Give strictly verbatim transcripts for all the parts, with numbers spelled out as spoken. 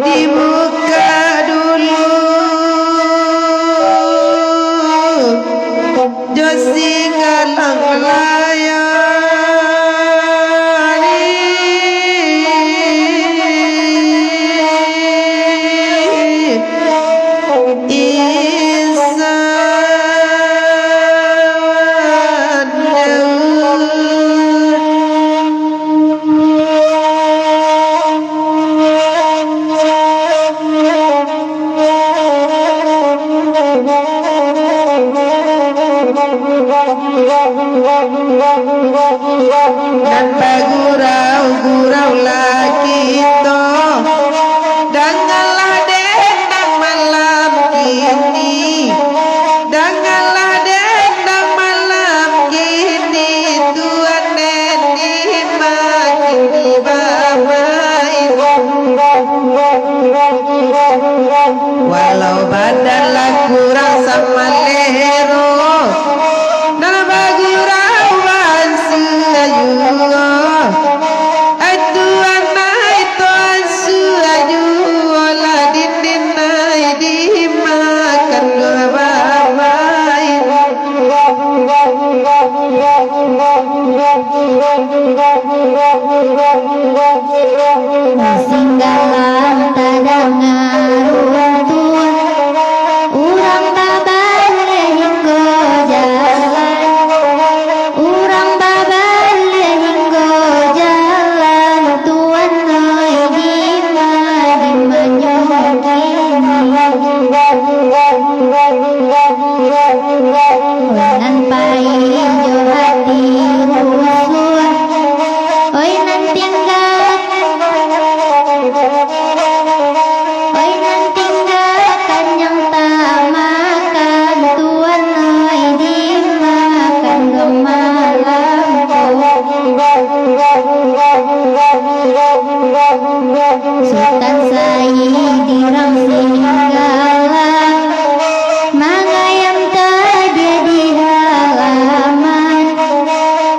Dibuka dulu jo singgalang layari. Insan. Nan bagurau-gurau lah kito. Dangalah dendang malam kini. Dangalah dendang malam kini, Tuan Dendi makin dibamai. Walau badan lah kurang samalero, nan bagurau bansu ajuo. Ai Tuan, ai Tuan, suaju lah dindin ai dimakan dua babai. Singgalang tadanga urang tua, urang babaleh hinggo jalan. Urang babaleh hinggo jalan, Tuan oi, dima, dimanyo kini. Oi, nan pai jo hati rusuah, oi, nan tingga. Oi, nan tingga kanyang tamakan, Tuan oi, dimakan dong malam ko. Sutan Saidi rang Singgalang, mangayam tadia di halaman.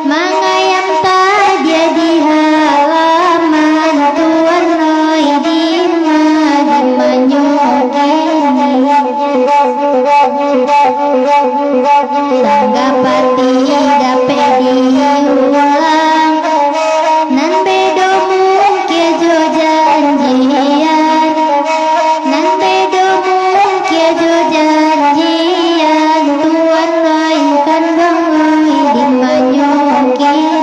Mangayam tadia di halaman, Tuan oi, dima, dimanyo kini. Tangga pati dapek diulang, nan bedo mungkin jo janjian. Nan bedo mungkin jo janjian, Tuan oi, kan bangoi dimanyo kini.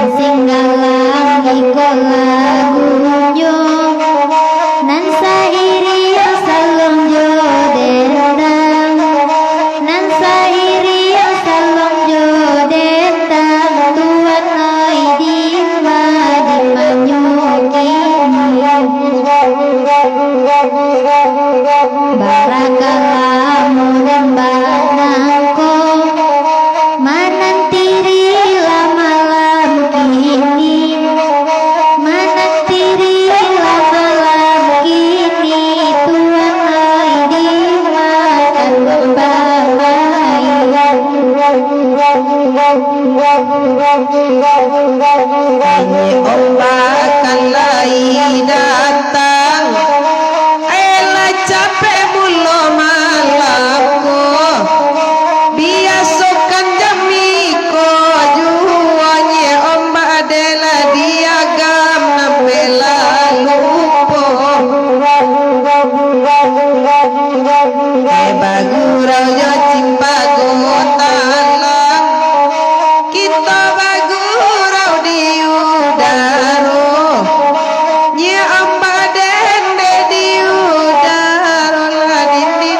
Singgalang iko lagunyo, nan sairiang salong jo dendang, nan sairiang salong jo dendang, Tuan oi, dima, dimanyo kini. Barakalamo dambana ko, manantiri lah malam kini, manantiri lah malam kini, Tuan oi, dimakan bambai. Angin ombak kan lai datang, alah capek mulo malam ko. Biasokan jami ko juo, nyeh ombak dek lah diagam, nampek lah lupo. Eh, bagurau jo cimpago talang. Kito bagurau di udaro, nyeh ombak dendek di udaro, lah dindin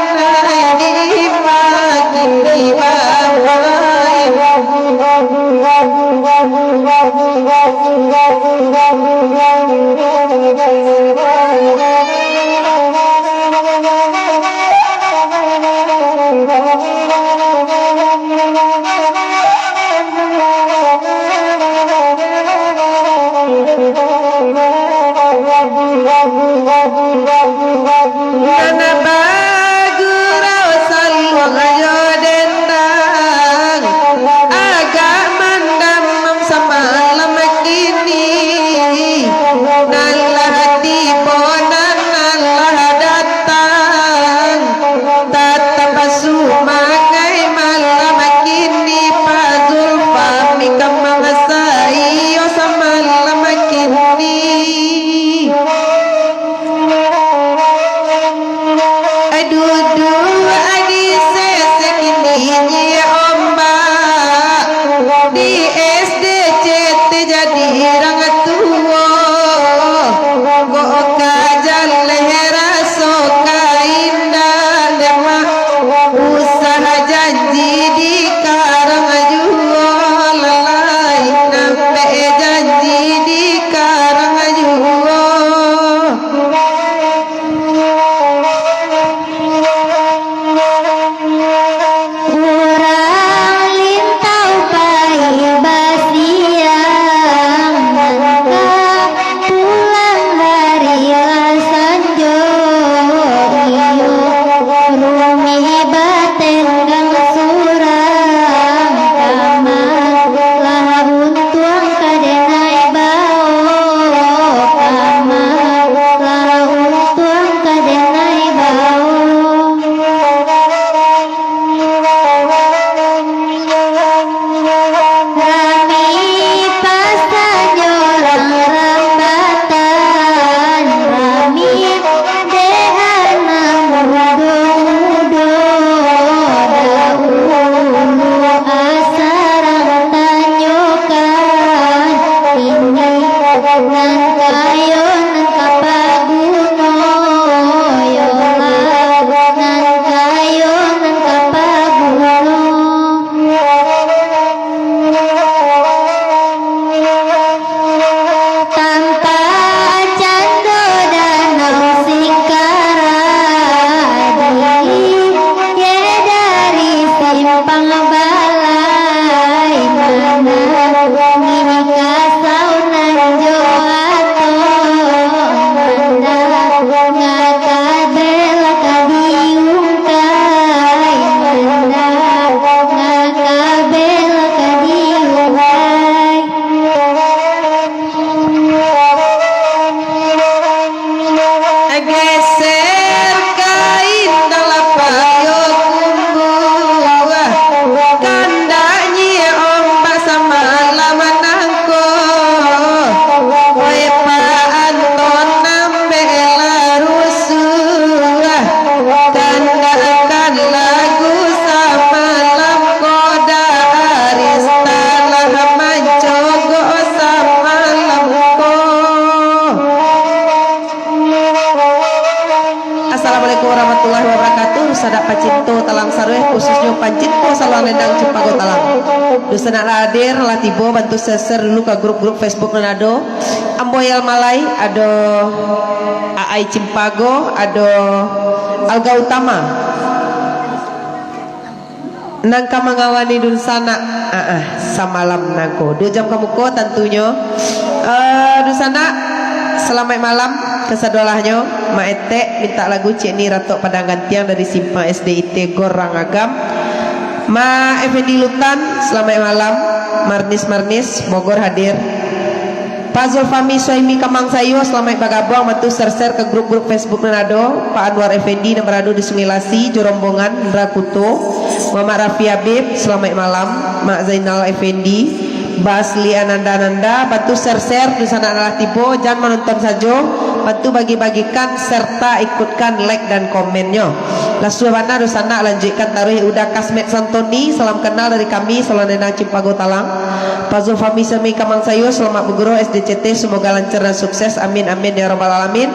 Duduak di sisi kini ombak, di S D C T jadi rang tuo. Kok ka jaleh raso ka indak, dek mak usah janji di karang juo, lalai nambek janji di karang juo. Urang lintau pai basiang, nan ka pulang hari lah sanjo. Iyo, rumih batenggang surang, kama lah untuang ka denai bao, kama lah untuang ka denai bao. Rami pasanyo rang rambatan, rami dek anak mudo-mudo. Daulu asa rang tanyokan, tinggi nan kayo nan ka paguno, yo lah, nan kayo nan ka paguno. Tampek cando Danau Singkarak, diliek dari simpang balai, manangih kasau nan jo ato, mandanga kabel ka diungkai, mandanga kabel ka diungkai. Geser kain dalam payo kumbu, kandak nyiak ombak samalam nangko. Oi, Pak Anton, nambek lah rusuah, kandak kan lagu samalam ko, dari salah mancogok samalam ko. Assalamualaikum warahmatullahi wabarakatuh. Sanak pacinto Talang Sarueh, khususnyo pacinto saluang dendang Cimpago Talang. Dunsanak lah hadir, lah tibo, bantu share-share dulu ka grup-grup Facebook nan ado. Ambo Yal Malai, ado Aai Cimpago, ado Alga Utama. Nan ka mangawani dunsanak, ah, ah, samalam nangko. Duo jam ka muko tantunyo. Eh, dunsanak, salamaik malam kasadolahnyo. Mak Etek mintak lagu Cik Ni Ratok Padang Gantiang dari Simpang S D I T Gor Rang Agam. Mak Effendi Lutan, salamaik malam. Marnis-marnis, Bogor hadir. Pak Zulfami Suhaimi Kamang Sayur, salamaik bagabuang, bantu share-share ka grup-grup Facebook nan ado. Pak Anwar Effendi nan barado di Sungai Lasi, jo rombongan, Indra Kuto. Muhammad Rafi Habib, salamaik malam. Mak Zainal Effendi, Basli Ananda Ananda, bantu share-share, dunsanak nan lah tibo, jan manonton sajo, bantu bagi-bagikan, serta ikutkan like dan komennyo. Lasuah bana dunsanak, lanjuikkan taruih. Uda Kasmet Santoni, salam kenal dari kami, saluang dendang Cimpago Talang. Pak Zulfami Suhaimi Kamang Sayur, salamaik baguru S D C T, semoga lancar dan sukses. Amin, amin, ya rabbal alamin.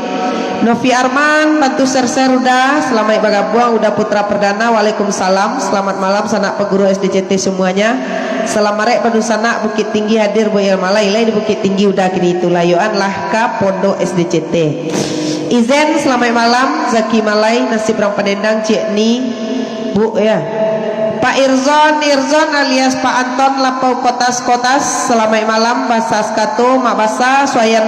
Novi Arman, bantu share-share Uda, salamaik bagabuang. Uda Putra Perdana, waalaikumsalam. Selamat malam, sanak paguru S D C T semuanya. Salam arek pado sanak Bukittinggi hadir, Boy Elmalai, lai di Bukittinggi Uda kini tu, layoan lah ka Pondok S D C T. Izen, salamaik malam. Zaki Malai, Nasib Rang Panendang, Cik Ni, Bu, ya. Pak Irzon, Irzon alias Pak Anton Lapau Kotas-Kotas, salamaik malam, Basa Skato, Mak Basa, Suayan,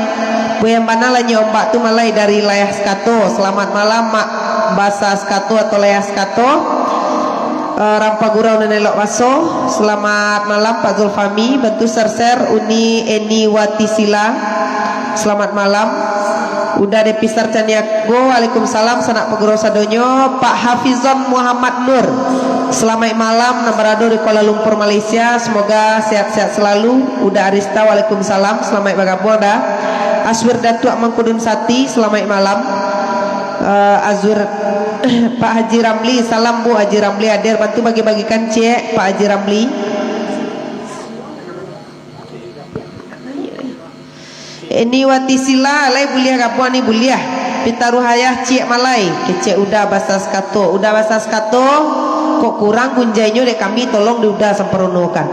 Buyan Bana, Lanyi Ombak tu Malai dari Layah Skato. Selamat malam, Mak Basa Skato atau Layah Skato. Eh, Rampa Gurau nan elok baso. Selamat malam, Pak Zulfami, bantu share-share, Uni Eni Watisila. Selamat malam. Uda Depisar Caniago, waalaikumsalam, sanak paguru sadonyo. Pak Hafizon Muhammad Nur, salamaik malam, nan barado di Kuala Lumpur, Malaysia, semoga sehat-sehat selalu. Uda Arista, waalaikumsalam, salamaik bagabuang, Da. Aswir Datuak Mangkudun Sati, salamaik malam. Eh, Azwir, Pak Haji Ramli, salam Bu Haji Ramli hadir, bantu bagi-bagikan ciek Pak Haji Ramli. Ini wati sila, lai buliah gabuang ni buliah. Pitaruh ayah ciek malai, kecek Uda basa sakato. Uda basa sakato, kok kurang gunjainyo dek kami, tolong di Uda samparonokan.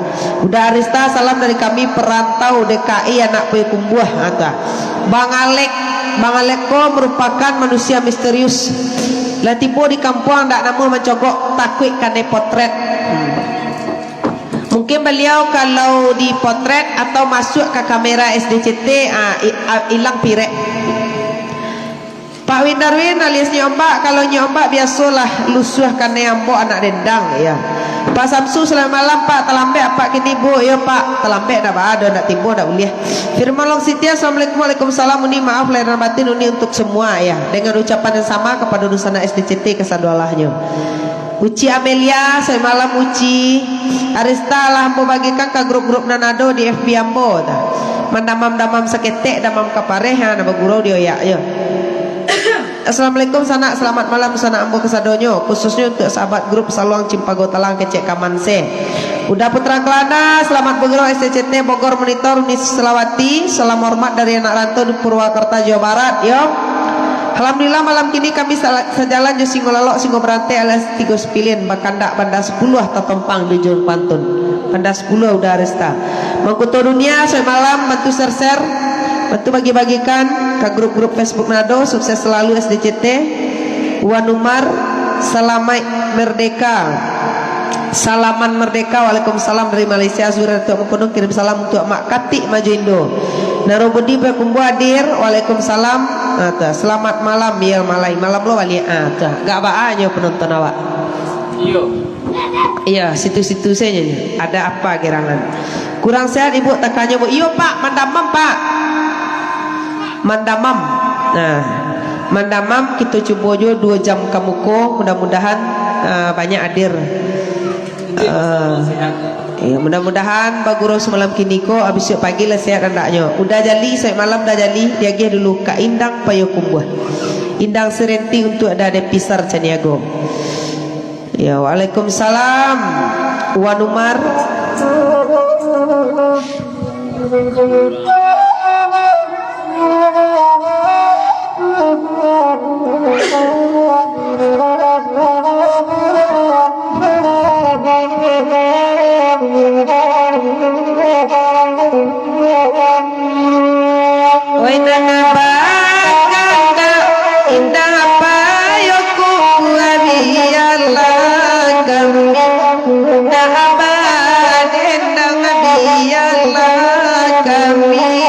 Uda Arista, salam dari kami perantau D K I anak Payakumbuah, kata. Bang Alek, Bang Alek ko merupakan manusia misterius. Lah tibo di kampuang, ndak namuah mancogok, takuik kanai potret. Hmm. Mungkin baliau kalau dipotret atau masuak ka kamera S D C T, ah, i-, ah, ilang pirek. Pak Windarwin alias Nyi Ombak, kalau Nyi Ombak biasolah lusuah kanai ambok anak dendang, ya. Pak Samsu, selamat malam, Pak. Talambek apak kini, Bu? Iyo, Pak. Talambek ndak baa doh, ndak tibo, ndak buliah. Firman Long Sitia, assalamualaikum, waalaikumsalam. Uni maaf lahir dan batin, Uni untuk semua, ya. Dengan ucapan yang sama kepada dunsanak S D C T kasadoalahnyo. Uci Amelia, selamat malam Uci. Arista lah ambo bagikan ka grup-grup nan ado di F B ambo, ta. Mandamam-damam saketek, damam ka pareh, ha, nan bagurau di oyak, yo. Assalamualaikum sanak, selamat malam sanak ambo kasadonyo, khususnyo untuk sahabat grup Saluang Cimpago Talang kecek Kamanse. Uda Putra Kelana, selamat bagurau S C C T Bogor Monitor, Uni Selawati, salam hormat dari anak rantau di Purwakarta, Jawa Barat, yo. Alhamdulillah, malam kini kami sala-, sajalan jo Singo Lalok, Singo Berantai alias Tigo Sepilin, bakandak Banda Sapuluah tatompang di Ujung Pantun. Banda Sapuluah Uda Arista. Mangkuto Dunia, selamat malam, bantu share-share, bantu bagi-bagikan ka grup-grup Facebook nan ado, sukses selalu S D C T. Wan Umar, salamaik merdeka. Salaman Merdeka, waalaikumsalam dari Malaysia. Zuhra Datuk Mengkudu kirim salam untuk Mak Katik Majo Indo. Narobudi Payakumbuah hadir, waalaikumsalam. Ah, tu, selamat malam, ya, malai. Malam lo baliak. Ah, tu, agak baa nyo penonton awak. Iyo. Iya, situ-situ saja nyo. Ada apa gerangan? Kurang sehat Ibu takanyo, Bu? Iyo, Pak, mandamam, Pak. Mandamam. Nah, mandamam, kito cubo juo duo jam ka muko, mudah-mudahan, ah, banyak hadir. Ah, ya, mudah-mudahan bagurau samalam kini ko, abih isuak pagi lah sehat andaknyo. Uda Jali, sawek malam Uda Jali, diagiah dulu ka Indang Payakumbuah. Indang Serenti untuk Uda Depisar Caniago. Ya, waalaikumsalam, Wan Umar. Wai nan abah kandak, indak apo yo ku, bialah kami. Nan abah dendang, bialah kami.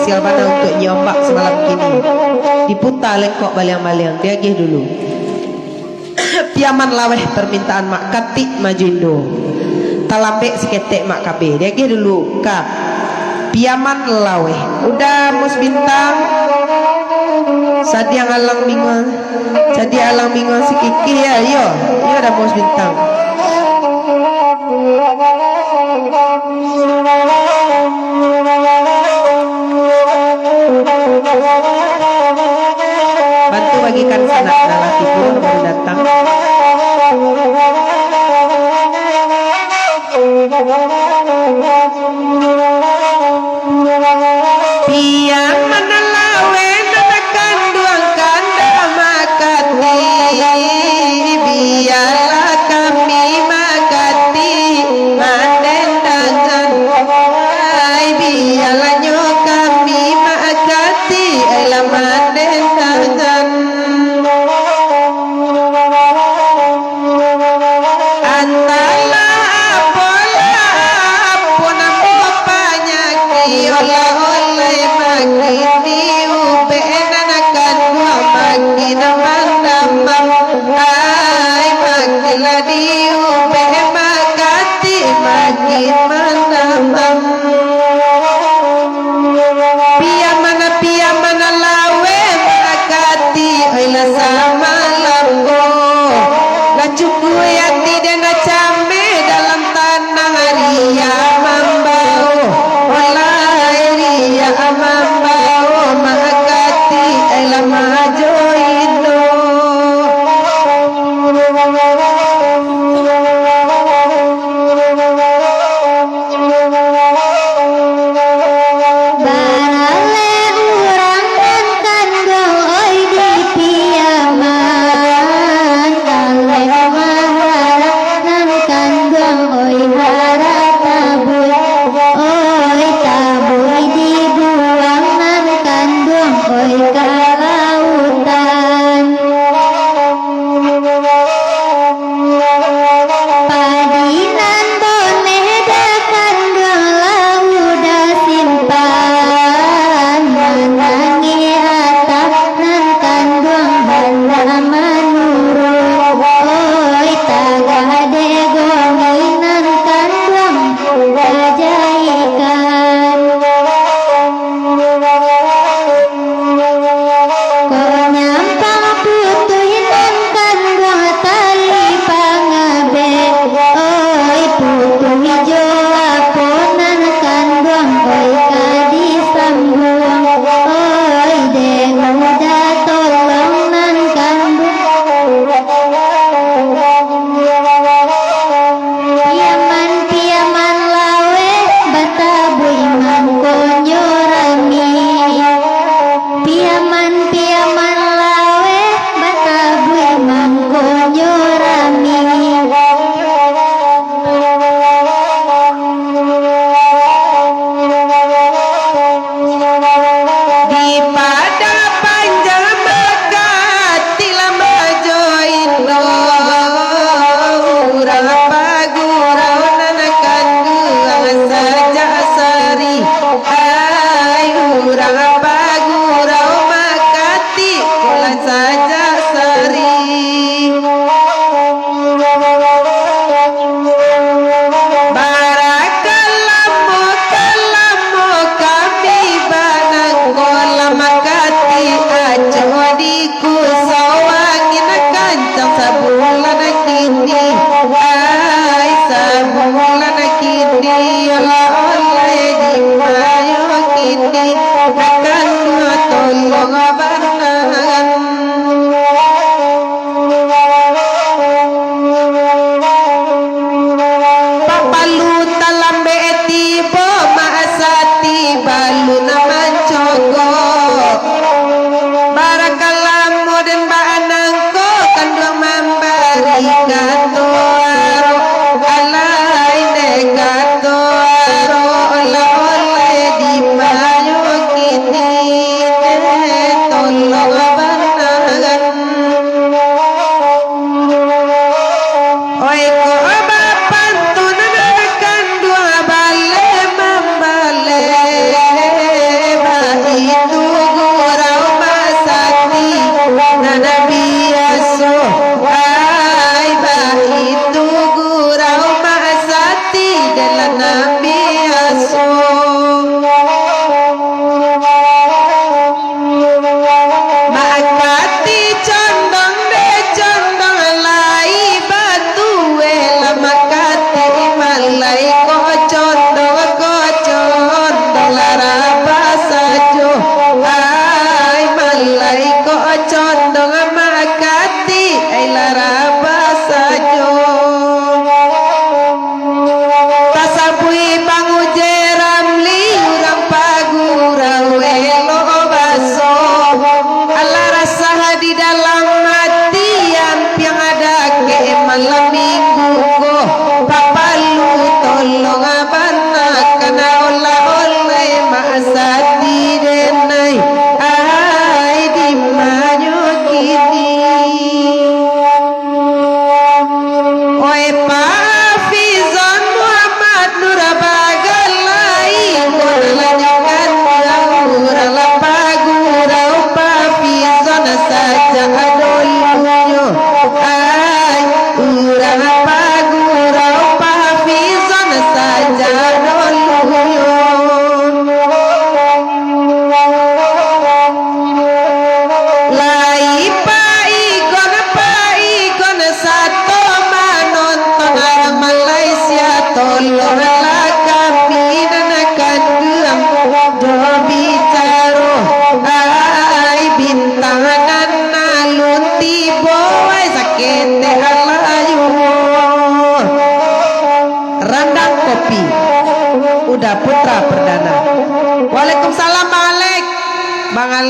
Sial bana untuak nyo ombak samalam kini. Diputa lengkok baliang-baliang, diagiah dulu. Piaman laweh parmintaan Mak Katik Majundo. Talambek saketek Mak Kabe, diagiah dulu ka. Piaman laweh. Uda Mus Bintang. Sadiang alang bingua. Sadiang alang bingua sakikik, yo. Yo, Uda Mus Bintang. Bantu bagikan sanak nan lah tibo, nan baru datang. Piaman laweh nan kanduang kanda Mak Katik, bialah kami Mak Katik mandendangan. Ai, bialah nyo kami Mak Katik, ai, lah mandendangan. Antahlah apolah, apo namo panyakik, olah-olah makin diubek, nan kanduang makin mandamam. Ai, makin lah diubek, Mak Katik makin mandamam. Piaman, piaman laweh Mak Katik, ai, lah samalam ko. Lah cukuik ati den lah cameh dalam tanah, riak mambao. Walai, riak mambao, Mak Katik, ai, lah majo indo. Baralek urang nan kanduang, oi, di Piaman.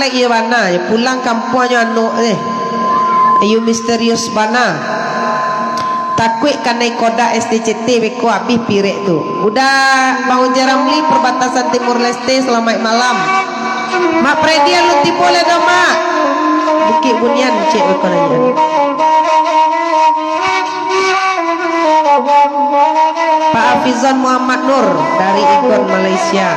Iyo bana, pulang kampuang jo anuak deh. Ayu misterius bana. Takuik kanai kodak S T C T beko abih pirek tu. Udah, Bang Uja Ramli, perbatasan Timur Leste, selamat malam. Mak Fredi, alun tibo lai doh, Mak? Bukik Bunian, cek beko nanya. Pak Hafizon Muhammad Nur dari Igon, Malaysia.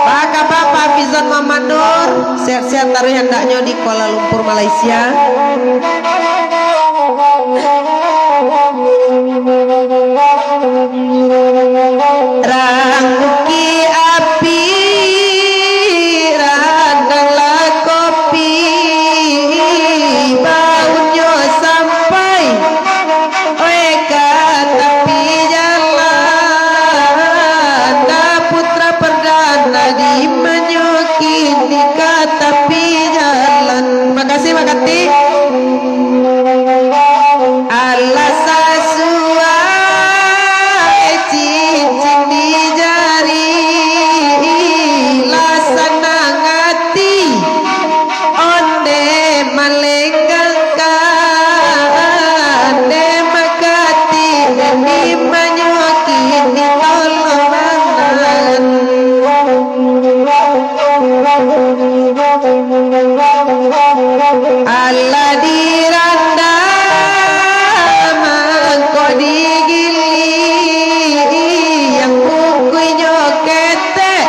Apa kabar Pak Hafizon Muhammad Nur? Sehat-sehat taruih andaknyo di Kuala Lumpur, Malaysia. Rang Bukik Api, randang lah kopi, baunyo sampai, oi, ka tapi jalan. Nah, Putra Perdana di Manyo kini ka tapi jalan. Makasih, makasih. Alah sasuai cincin di jari, lah sanang ati, onde malenggangkan, onde makatik, dan di Manyo kini tolong mangan. Alah dirandam, mangko digiliang, bukuinyo ketek,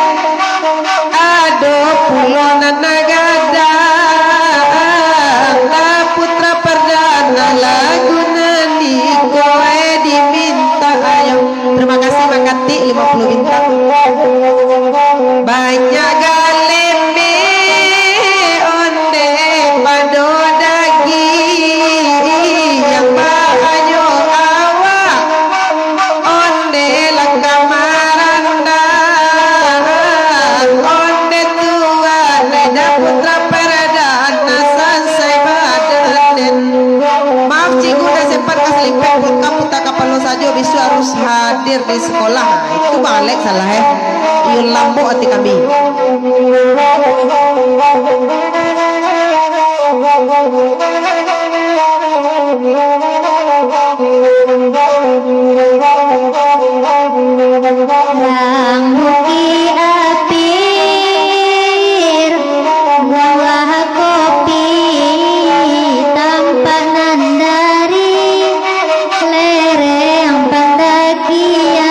ado pulo nan gadang. Lah Putra Perdana, lagu nan iko dimintak ayang. Terima kasih, Mak Katik, lima puluh bintang. Banyak galeme onde pado dagiang, banyak awak onde lah ka marandang, onde tuan Eda Putra Perdana sansai badan den. Maaf, cikgu, dah sempat ka selipek, pulka puta kapalo sajo, bisuak harus hadir di sekolah. Itu balek salah, eh. Iyo, lambok ati kami. Rang Bukik Api, buah kopi, tampak nan dari lereng pandakian,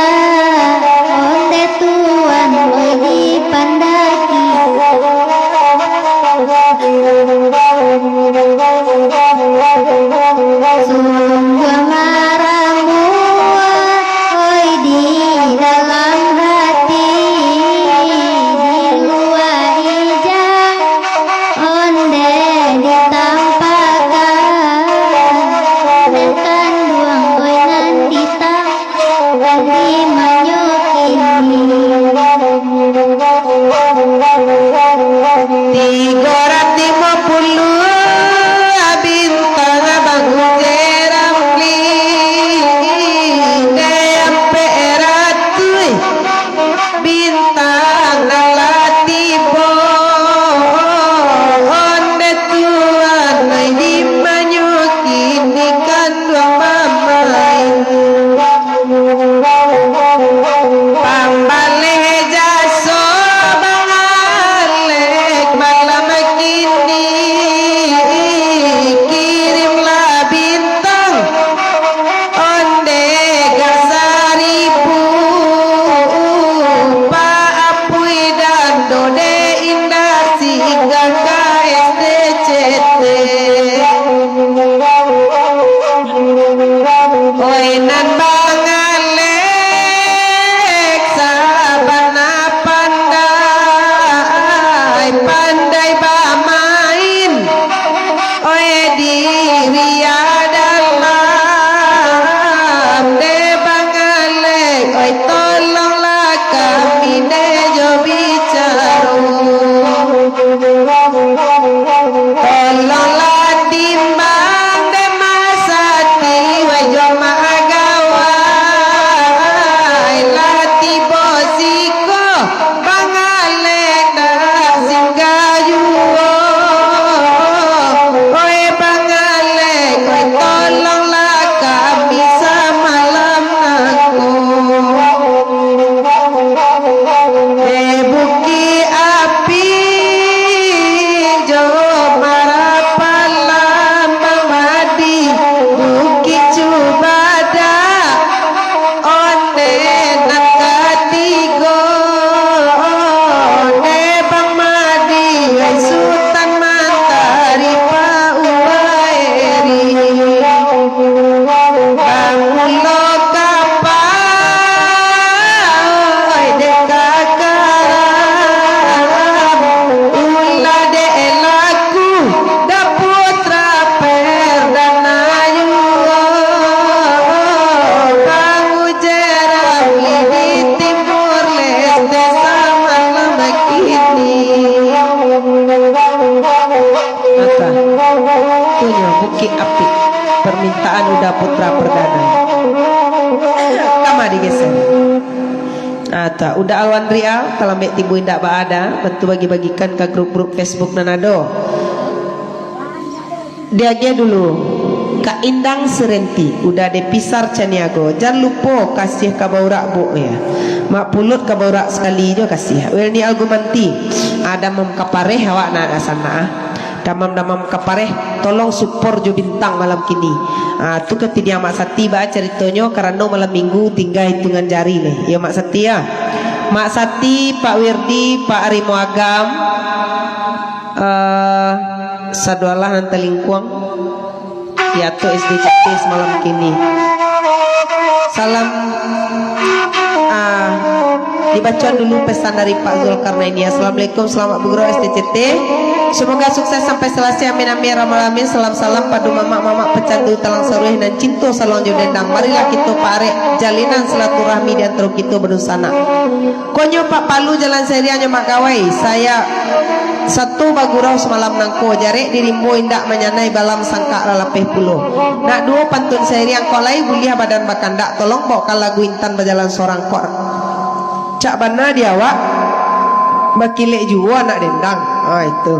onde tuan oi di panda- Ata. Tu nyo, Bukik Apik. Permintaan Uda Putra Perdana. Kama digeser. Ata, Uda Alwan Ria, talambek tibo indak baada, bantu bagi-bagikan ka grup-grup Facebook nan ado. Diagiah dulu, Kak Indang Serenti, Uda Depisar Caniago, jan lupo kasiah ka baurak, Buk, ya. Mak Puluik ka baurak sakali jo kasiah. Welni Algumanti, ah, damam kapareh awak nak ka sanak, ah. Damam-damam kapareh, tolong support jo Bintang malam kini. Ah, tu katidiang Mak Sati, baa caritonyo, karano malam minggu tingga itungan jari lai. Iyo, Mak Sati, ya. Mak Sati, Pak Wirdi, Pak Arimo Agam, eh, sadoalah nan talingkuang. Piato S D C T samalam kini. Salam, ah, dibacoan dulu pesan dari Pak Zulkarnaini. Assalamualaikum, selamat bagurau S D C T. Semoga sukses sampai selesai. Amin, amin, ya rabbal alamin. Salam, salam pado mamak-mamak pecandu talang saruih nan cinto saluang jo dendang. Marilah kito parek jalinan silaturahmi di antaro kito badunsanak. Konyo Pak Palu jalan sairiang jo Mak Gawai, saya satu bagurau samalam nangko, jarek di rimbo indak manyanai, balam sangkak lah lapeh pulo. Nak duo pantun sairiang kok lai buliah badan bakandak, tolong baokan lagu Intan Bajalan Sorang kok. Cak bana di awak, bakilek juo anak dendang. Ah, itu.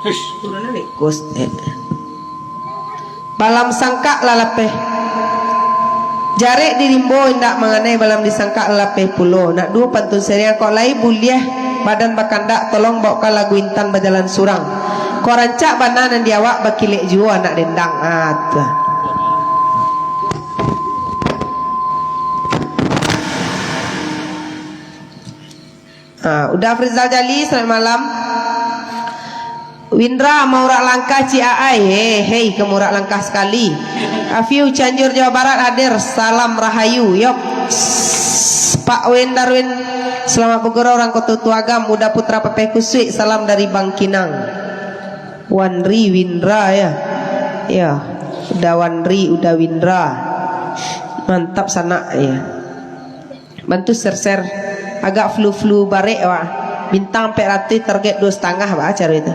Hush. Balam sangkak lah lapeh. Jarek di rimbo indak manganai, balam di sangkak lah lapeh pulo. Nak duo pantun sairiang kok lai buliah badan bakandak, tolong baokan lagu Intan Bajalan Surang. Kok rancak bana nan di awak, bakilek juo anak dendang. Ah, tu. Ah, Uda Afrizal Jali, selamat malam. Windra, maurak langkah ciek ai. Hei, hei, ka maurak langkah sakali. Afiu, Cianjur, Jawa Barat, hadir. Salam rahayu. Yok. Pak Wen Darwin, selamat bagurau urang Koto Tuagam. Uda Putra Papeh Kusuik, salam dari Bangkinang. Wanri Windra, ya. Ya. Uda Wanri, Uda Windra. Mantap sanak, ya. Bantu share-share. Agak flu-flu barek, wah. Bintang ampek ratuih, target duo satangah, baa caro itu.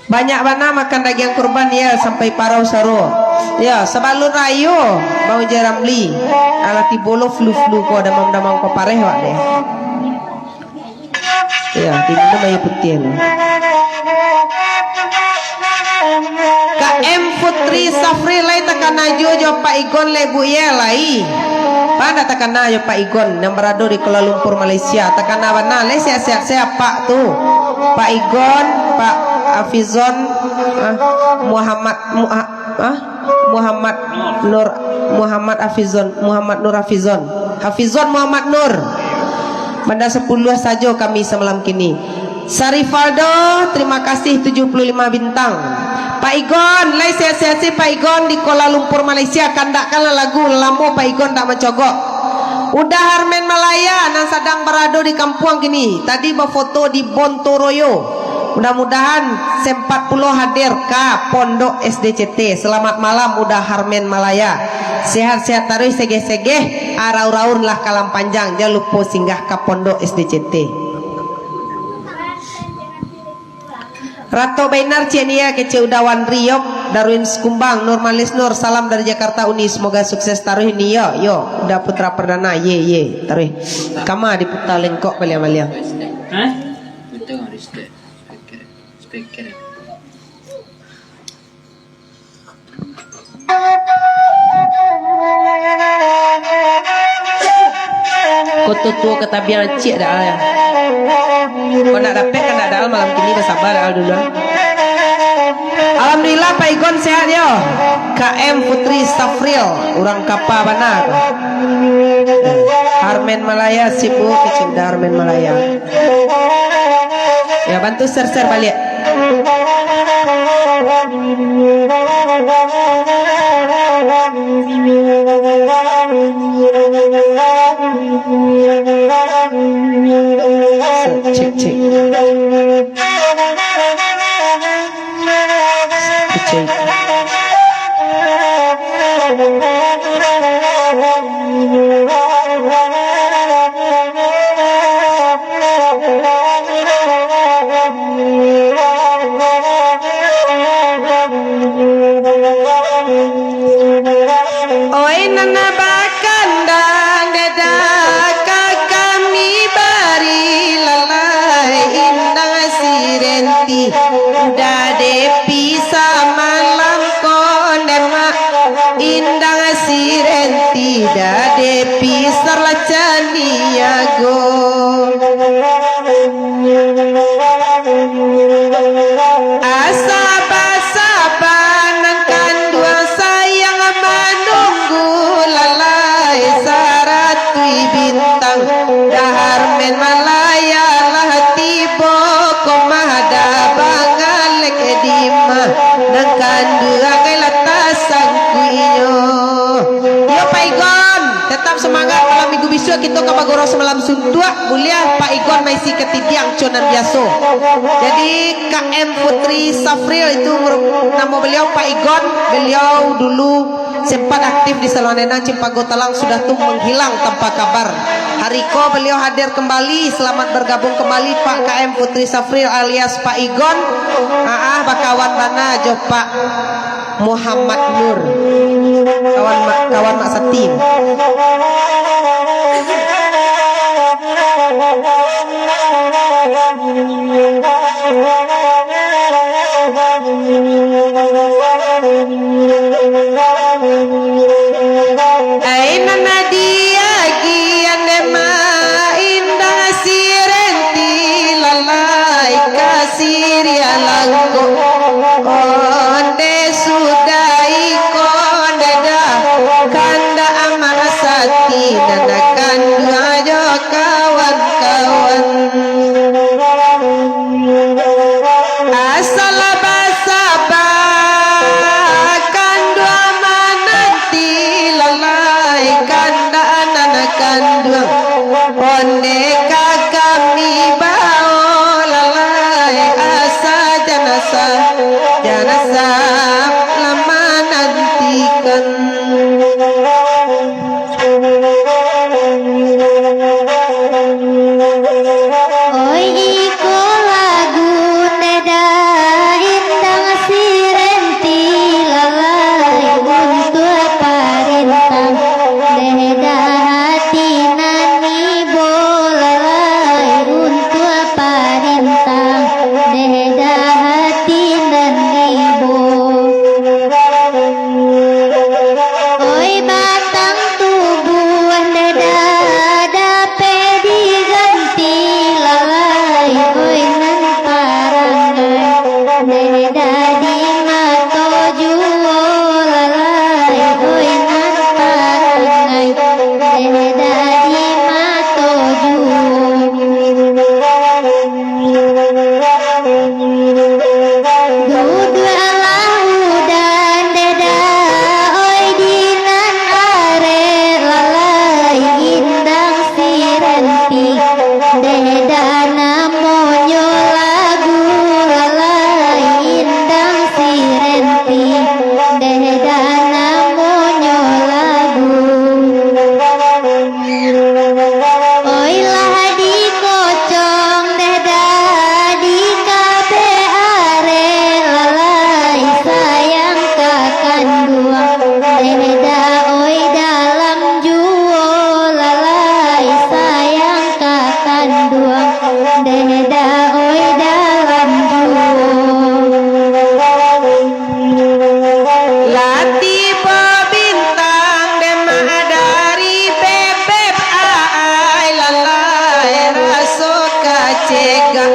Banyak bana makan dagiang kurban, ya, sampai parau saro. Ya, sabalun rayo, Bang Ujai Ramli. Alah tibo lo flu-flu ko, damam-damam ko pareh, wak, deh. Iyo, diminum aia putiah dulu. K M Putri Safri lai takana juo jo Pak Igon lai, Bu, iyo lai. Pado takana jo Pak Igon, nan barado di Kuala Lumpur, Malaysia. Takana bana, lai sehat-sehat sajo Pak tu. Pak Igon, Pak Hafizon, ah, Muhammad, Mu-, ah, ah, Muhammad Nur, Muhammad Hafizon, Muhammad Nur Hafizon. Hafizon Muhammad Nur. Banda sapuluah sajo kami samalam kini. Sarifaldo, terima kasih tujuah puluah lima bintang. Pak Igon, lai sehat-sehat sajo Pak Igon di Kuala Lumpur, Malaysia. Kandakkanlah lagu, lamo Pak Igon tak mancogok. Uda Harmen Malaya nan sadang barado di kampuang kini. Tadi bafoto di Bontoroyo. Mudah-mudahan sempat pulo hadir ka Pondok S D C T. Selamat malam, Uda Harmen Malaya. Sehat-sehat taruih, segeh-segeh, araur-aur lah ka Padang Panjang. Jan lupo singgah ka Pondok S D C T. Ratok bainar ciek ni ya, kecek Uda Wanri, yok, Darwin Sekumbang, Nur Malis Nur, salam dari Jakarta Uni, semoga sukses taruih ni yo, yo, Uda Putra Perdana, ye, ye, taruih. Kama diputa lengkok baliang-baliang. Hah? Betul, respect. Speaker. Speaker. Koto tuo ka tabiang ciek dah, ya. Kau nak dapek kan nak dah malam kini, basaba dah dulu, ah. Alhamdulillah, Pak Igon sehat yo. K M Putri Safril, urang Kapa bana. Harmen Malaya, sip, Bu, kecek Uda Harmen Malaya. Ya, bantu share-share baliak. Cek, cek. Cek. Dade pisar lah caniago. Asa basaba nan kanduang sayang manunggu lalai saratuih bintang. Dahar men malaya lah tibo ko mah da bangalek dima nan kanduang lah tasangkuiknyo. Yo, Pak Igon, tetap semangat. Malam minggu bisuak kito ka bagurau samalam suntuak. Buliah Pak Igon maisi katidiang co nan biaso. Jadi, K M Putri Safril itu merup-, namo beliau Pak Igon. Beliau dulu sempat aktif di Saluang Denang, Cimpago Talang, sudah tu menghilang tanpa kabar. Hari ko beliau hadir kembali, selamat bergabung kembali Pak K M Putri Safril alias Pak Igon. Ah, ah, bakawan bana jo Pak Muhammad Nur. Kawan Mak, kawan Mak Sati. Ai nan diagian dek Mak Indah si Renti lalai ka Siria langkok. Onde sudah iko nda da kandak Amak Sati nan kanduang jo kawan-kawan. Asal basaba kanduang mananti lalai kandak nan kanduang. Onde ka kami bao lalai asa janasa, janasa lah manantikan. Oi, iko lagu nda da Indah si Renti lalai untuak parintah. Nda da hati nan ibo lalai untuak parintah. Nda da hati nan ibo. Oi, batang tubuah nda da dapek diganti lalai, oi, nan parangai. Nda da di mato juo lalai, oi, nan parangai. Nda da di mato juo. Duduaklah udan dada, oi, di nan arek lalai Indah si Renti. Dada namonyo lagu lalai Indah si Renti. Dada namonyo lagu. Oi, lah dikocong deh dah di kabek arek lalai sayang ka kanduang deh dah, oi, dalam juo lalai sayang ka kanduang deh dah, oi, dalam juo. Lah tibo bintang dema dari bebeb ai lalai raso kacegak.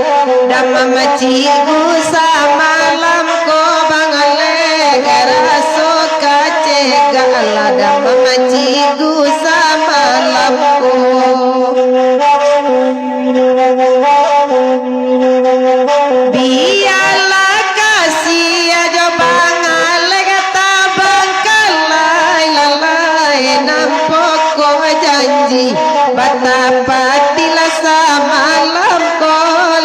Dama macigu samalam ko bangalek raso kacegak. Lah dama macigu samalam ko. Bialah kasia jo bangalek tabangkalai lalai nan pokok janji. Batapatilah samalam ko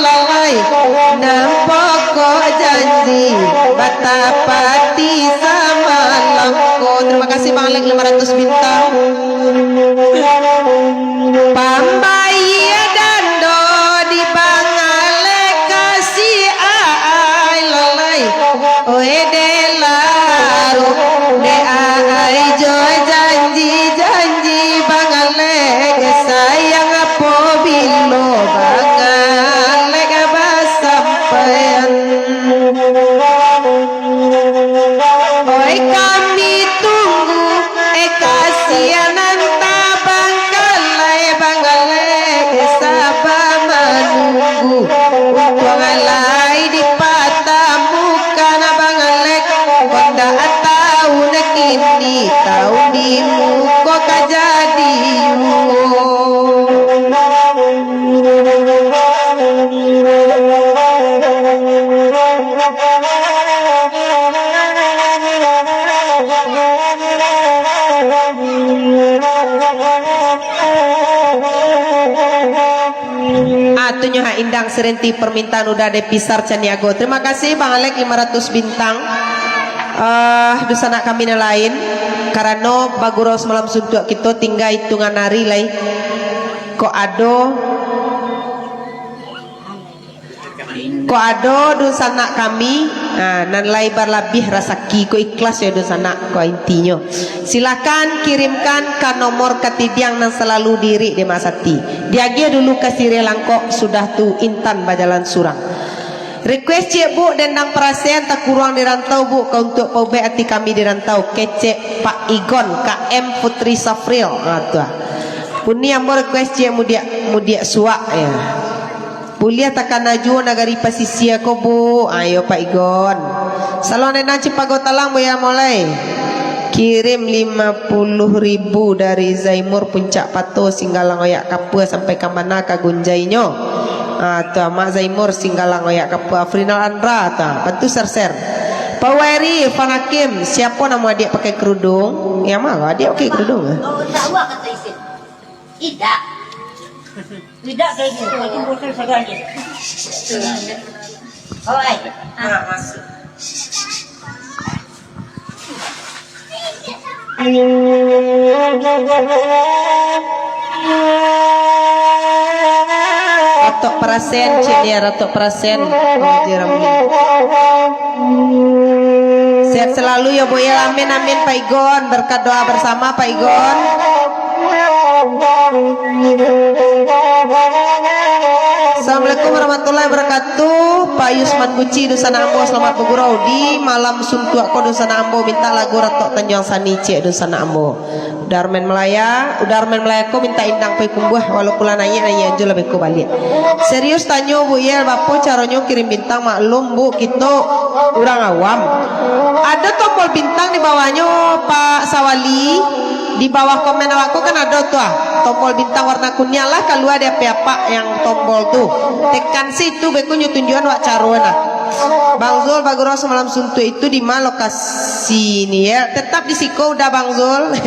lalai nan pokok janji. Batapati samalam ko. Terima kasih Bang Alek lima ratus bintang. Pambayia dando di bangalek kasi ai lalai. Oe dek laru dek ai jo janji-janji bangalek sayang apobilo bangalek basampaian. Oi, kami tunggu, eh, kasian Tunyo hak indang, serenti permintaan udah dipisar caniago. Terima kasih Bang Alek lima ratus bintang. Ah, dunsanak kami nan lain, karano bagurau samalam suntuak kito tingga itungan ari lai. Kok ado, kok ado dunsanak kami, ah, nan lai balabiah rasaki, kok ikhlas yo dunsanak, kok intinyo. Silakan kirimkan ka nomor katidiang nan salalu diirik dek Mak Sati. Diagiah dulu ka siriah langkok, sudah tu intan bajalan surang. Request ciek, Buk, dendang parasen takuruang di rantau, Buk, ka untuak paubek ati kami di rantau, kecek Pak Igon, K M Putri Safril. Ha, tu ah. Puni ambo request ciek mudiak, mudiak suak, ya. Buliah takana juo nagari pasisia ko, Bu. Ayo, Pak Igon. Saluang dendang Cipago Talang, Buya Molai. Kirim lima puluh ribu dari Zaimur Puncak Pato, Singgalang Oyak Kapua, sampai ka mana ka gunjainyo. Ah, tu Mak Zaimur, Singgalang Oyak Kapua, Afrinal Andra, tu. Bantu share-share. Pak Wairi, Irfan Hakim, siapo namo adiak pakai kerudung? Yang ma adiak pakai kerudung, eh? Idak. Idak kayak gitu. Itu bosan saganya. Oh, ai. Ah, masuk. Ratok parasen, cik dia, ratok parasen. Sehat selalu ya, Bu, ya. Amin, amin, Pak Igon. Berkat doa bersama, Pak Igon. Assalamualaikum warahmatullahi wabarakatuh. Pak Yusman Guci, dunsanak ambo, selamat bagurau di malam suntuak ko, dunsanak ambo. Minta lagu Ratok Tanjuang Sani, cek dunsanak ambo. Udah Armen Malaya, udah Armen Malaya ko minta indang pai kumbuah, walaupun lah naiak, naiak jo lah beko baliak. Serius tanyo, Bu Yel, bapo caronyo kirim bintang? Maklum, Bu, kito urang awam. Ado tombol bintang di bawahnyo, Pak Sawali. Di bawah komen awak ko kan ado tu ah, tombol bintang warna kuniang lah kalua di P P apak yang tombol tu. Tekan situ, beko nyo tunjuakan awak caro nah. Bang Zul, bagurau samalam suntuak itu di ma lokasi ni, ya? Tetap di siko udah, Bang Zul.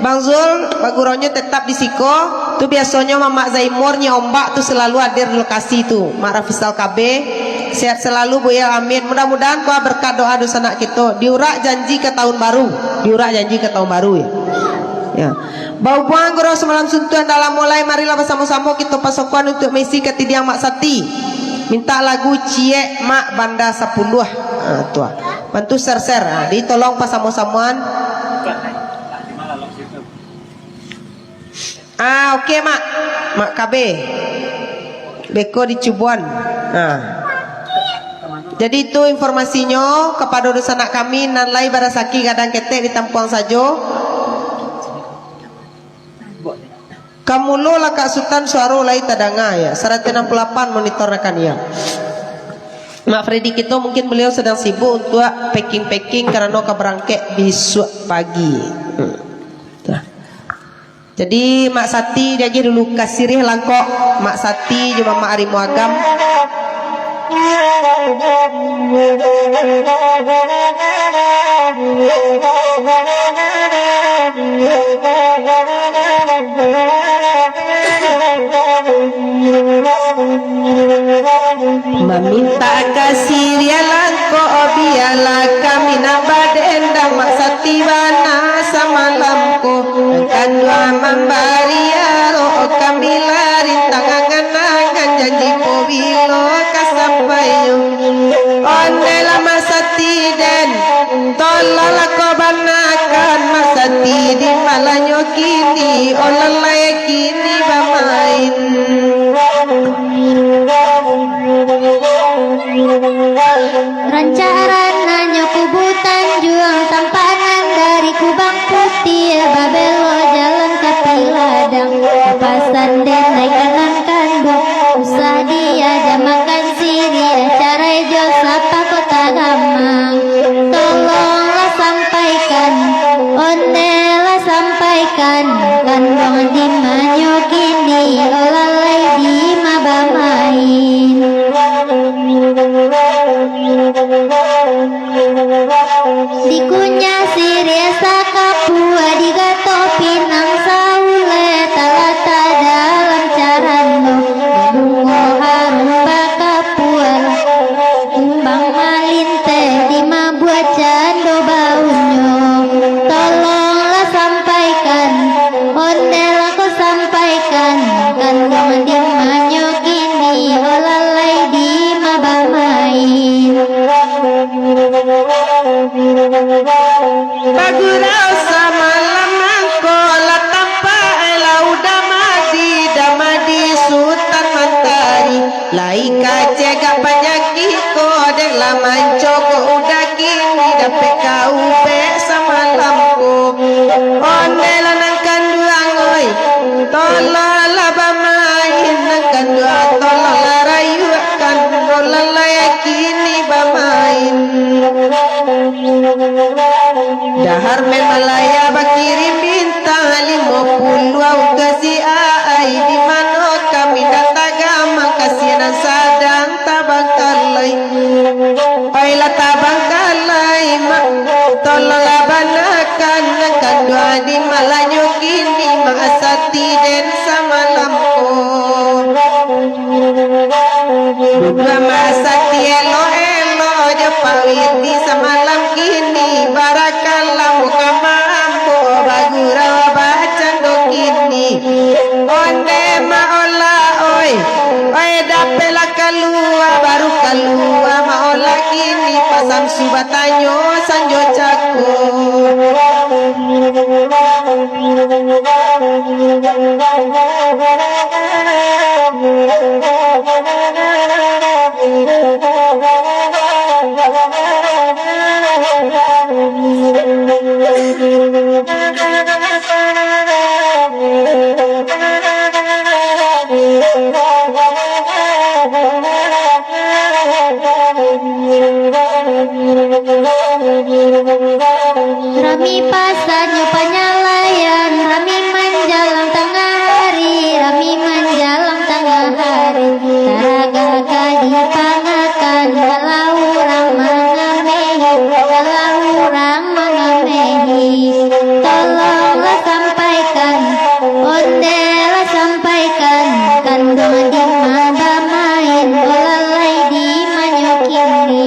Bang Zul, baguraunyo tetap di siko. Tu biasonyo Mamak Zaimur nyo ombak tu selalu hadir di lokasi tu. Mak Rafisal K B, sehat selalu, Bu, ya, amin. Mudah-mudahan kuah berkat doa dunsanak kito. Diurak janji ka tahun baru. Diurak janji ka tahun baru, ya. Ya. Bahubuangan gurau samalam suntuak dalam mulai, marilah basamo-samo kito pasokuan untuak maisi katidiang Mak Sati. Minta lagu Ciek Mak Banda Sapuluah. Ha, tu ah. Bantu share-share. Ha, ditolong pasamo-samoan. Ah, oke, Mak. Mak K B. Beko di Cubuan. Nah. Jadi itu informasinyo kapado dunsanak kami nan lai barasaki gadang ketek di tampuang sajo. Kamulo lakak Sutan suaro lai tadanga, ya. Saratus anam puluh lapan monitor rakan, ya. Mak Freddy kito mungkin beliau sedang sibuk untuak packing-packing karano ka barangkek bisuak pagi. Hmm. Tuh. Jadi, Mak Sati diagiah dulu ka siriah langkok, Mak Sati jo Mamak Arimo Agam. Mamintak ka siriah langkok, bialah kami nan badendang, Mak Sati bana samalam ko. Nan kaduo mambari aro, kami lah rintang angan-angan, janji ko bilo ka sampainyo. Ondeh lah Mak Sati den, tolonglah ko banakan Mak Sati di malanyo kini, olah lai kini bamain. Rancak rananyo Kubu Tanjuang, tampanan dari Kubang Putiah, babelok jalan ka Piladang, papasan den lai ka nan kanduang, usah diaja makan siriah, carai jo sapa Kota Gamang. Tolonglah sampaikan, ondeh lah sampaikan, kanduang di manyo kini, olah lai di ma bamain. Dikunyah siriah sakapua, digatok pinang saulek, talatak dalam carano, babungo Urang di manyo kini, olah lai di ma bamain. Bagurau samalam nangko, lah tampak ai lah Uda Madi, Uda Madi Sutan Mantari. Lai ka cegak panyakik ko, dek lah mancogok Uda kini, dapek ka ubek samalam ko. Ondeh lah nan kanduang oi, tolonglah bamain, nan kanduang tolonglah rayuakkan, olah lai kini bamain. Dahar men Malaya bakirim bintang limo puluah ka si Aai, di mano kami nan tagamang, kasian nan sadang tabangkalai. Oi lah tabangkalai, Mak, tolonglah banakan, nan kanduang di malanyo kini, Mak Asati den samalam ko. Duduak Mak Asati elok-elok jo Pak Widi samalam kini, barakan lah muka mambo bagurau bacando kini. Ondeh maolah oi, oi dapeklah kalua, baru kalua maolah kini, Pak Samsu batanyo sanjo cako. Rami pasanyo panyalaian, rami manjalang tangah hari, rami manjalang tangah hari. Taragak ka dipangakan, kalau urang mangamehi, kalau urang mangamehi. Tolonglah sampaikan, ondeh lah sampaikan, kanduang di ma bamain, olah lai di manyo kini.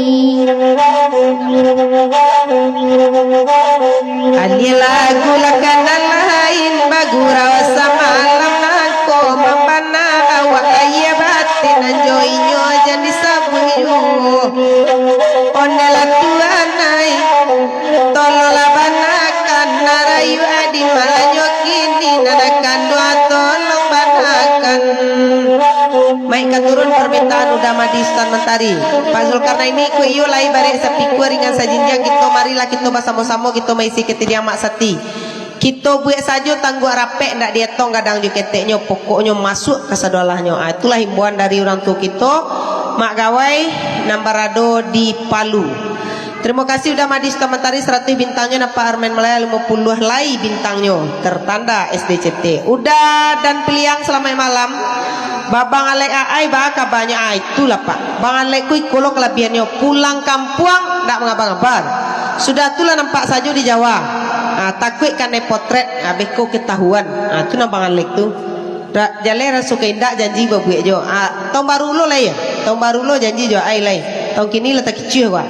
Alia lagu lah ka nan lain, bagurau samalam nangko, mambana awak lahia batin, nan jo inyo jan disabuik juo. Ondeh lah tuan ai, tolonglah banakan, nan rayu adi malanyo kini, nan kanduang tolong banakan. Maik ka turun parmintaan Uda Madi Sutan Mantari. Pak Zulkarnaini, ko iyo lai barek sapikua ringan sajinjiang, kito marilah kito basamo-samo kito maisi katediang Mak Sati. Kito buek sajo tangguak rapek, ndak dietong gadang jo keteknyo, pokoknyo masuak ka sadolahnyo. Ah, itulah himbauan dari urang tuo kito, Mak Gawai nan barado di Palu. Tarimo kasih Uda Madi Sutan Mantari, saratuih bintangnyo, nan Pak Armen Malaya, limo puluah lai bintangnyo, tertanda S D C T. Uda dan Piliang, salamaik malam. Ba-, Bang Alek Aai, baa kabanyo? Ah, itulah, Pak. Bang Alek ko iko lo kalabiahannyo, pulang kampuang ndak mangaba-ngaba. Sudah tu lah nampak sajo di Jawa. Ah, takuik kanai potret, abih ko katahuan. Ah, tu nan Bang Alek tu. Ra-, jaleh raso ka indak, janji babuek jo. Ah, taun baru lo lai, taun baru lo janji jo ai lai. Taun kini lah takicuah ko.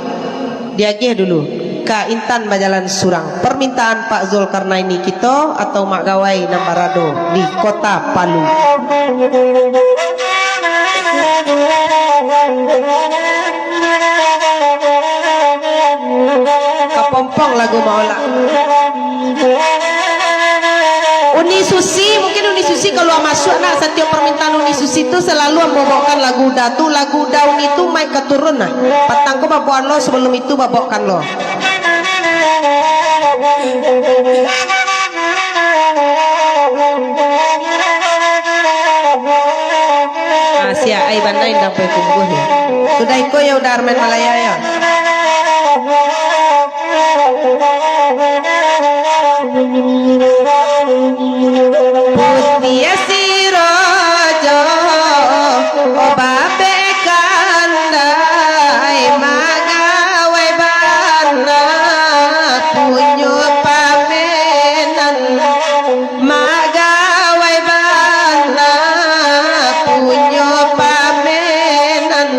Diagiah dulu. Ka Intan bajalan surang. Parmintaan Pak Zulkarnaini kito atau Mak Gawai nan barado di Kota Palu. Kapompong lagu maolah. Uni Susi, mungkin Uni Susi kalua masuak nak, satiok parmintaan Uni Susi tu salalu ambo baokan lagu Uda tu, lagu Uda Uni tu maik ka turun nah. Patang ko babaokan lo, sabalum itu babaokan lo. Ah, siap ai bana indang pai tumbuah yo. Sudah iko yo Uda Armen Malaya yo. Putiah siro jo babek kandai, Mak Gawai bana punyo pamenan. Mak Gawai bana punyo pamenan.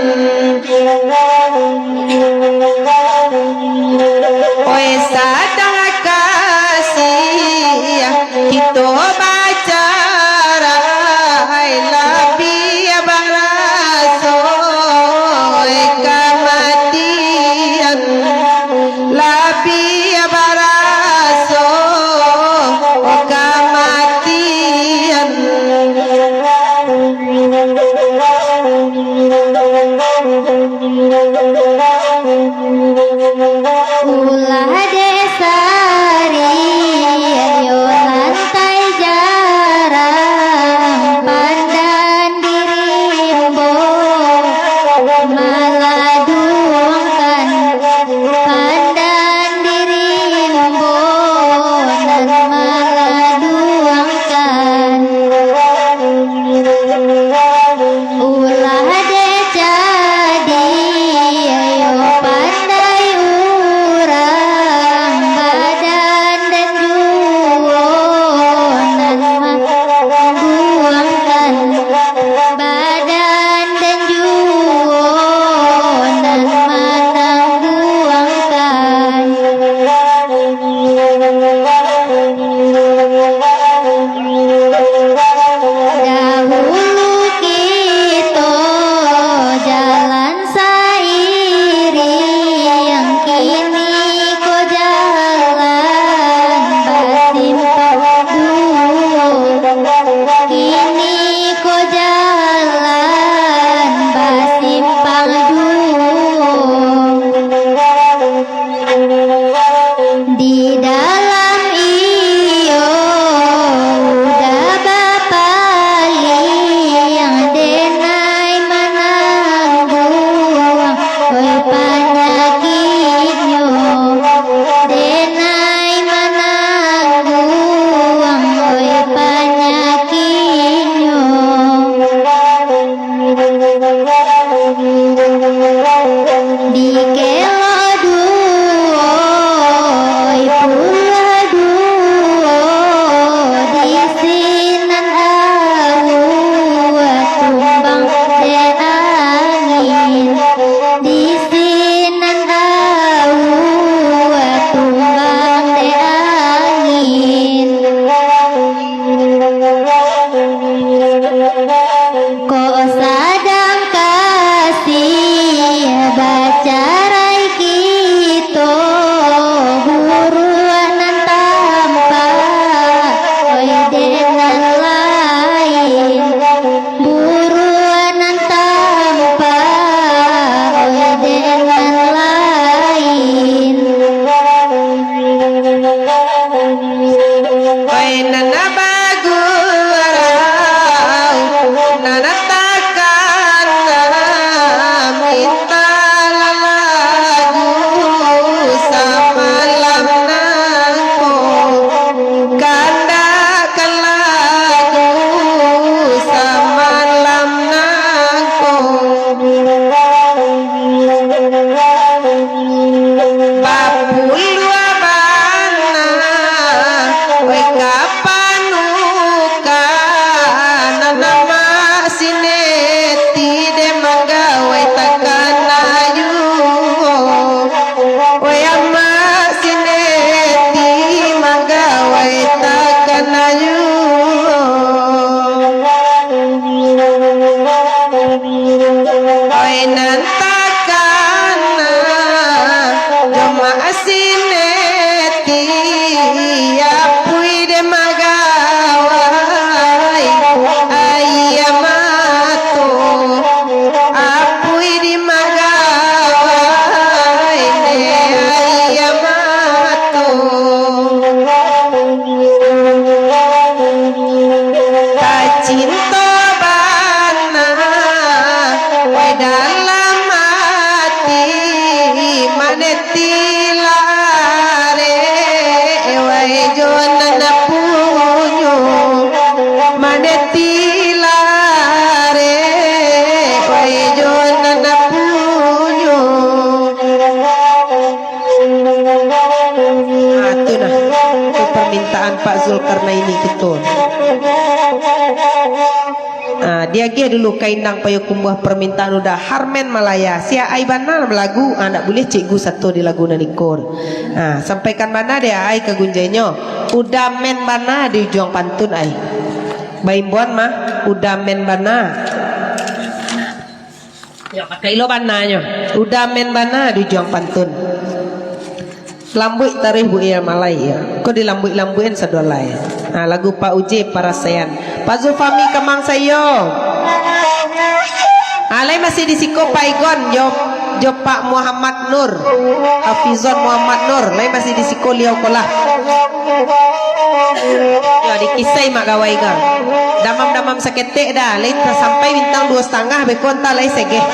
Oi sadang kasiah Diagiah dulu ka Indang Payokumbuah parmintaan Uda Harmen Malaya. Sia ai bana balagu, ah, ndak buliah cikgu sato di lagu nan iko. Ah, sampaikan bana dek ai ka gunjainyo. Uda men bana di ujuang pantun ai. Baimbauan mah, uda men bana. Yo, pakai lo bananyo. Uda men bana di ujuang pantun. Lambuik taruih buial malai, yo. Ko dilambuik-lambuikan sadolai. Ha, lagu Pak Uje Parasaian. Pak Zulfami Kamang Sayo. Ha, lai masih di siko Pak Igon, jo, jo Pak Muhammad Nur. Hafizon Muhammad Nur, lai masih di siko liau kolah. Yo, dikisai mak gawai ko. Damam-damam saketek dah, lai tasampai bintang duo satangah, beko antah lai segeh.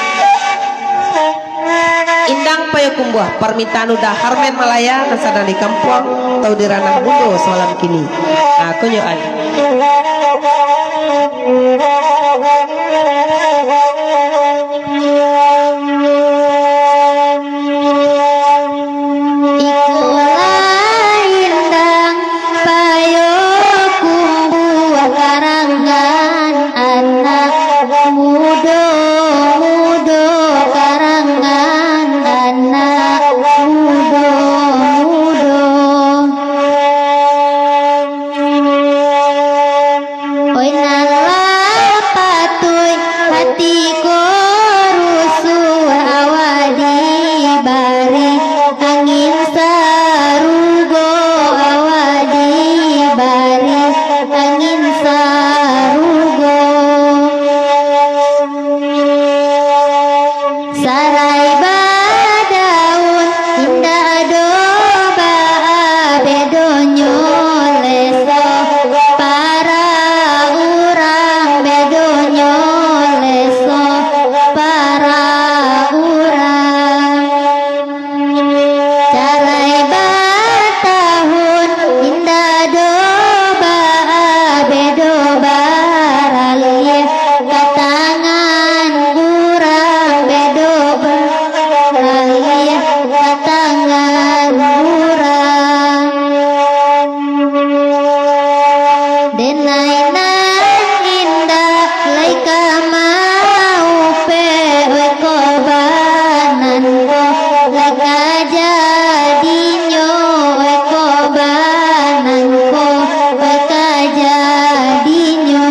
Indang Payokumbuah, parmintaan Uda Harmen Malaya, nan sadang di kampuang, tau di ranah bundo samalam kini. Ah, konyo ai. Ikolah Indang Payokumbuah karangan anak mudo, mudo karangan anak mudo, mudo. Oi nan lah patuik, hati ko rusuah, awak dibari angin sarugo, awak dibari angin sarugo. Sarai badaun, indak ado baa bedonyo, leso parak urang, bedonyo leso parak urang. Carai batahun, indak ado baa bedo, baraliah ka tangan urang, bedo baraliah ka tangan urang. Denai nan indak lai ka maupek, weh, kobanan ko lai ka jadinyo, weh, kobanan ko lai ka jadinyo.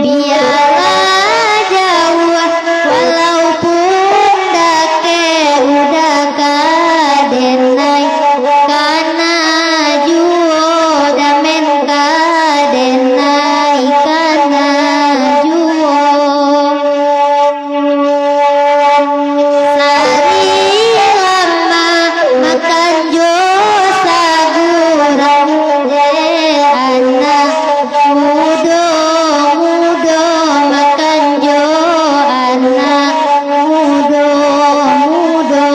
Bialah jauah, walaupun dakek, Uda ka denai, kana juo, damen ka denai, kana juo. Sari lamak makan jo sagu, rambut anak mudo, mudo makan jo anak mudo, mudo.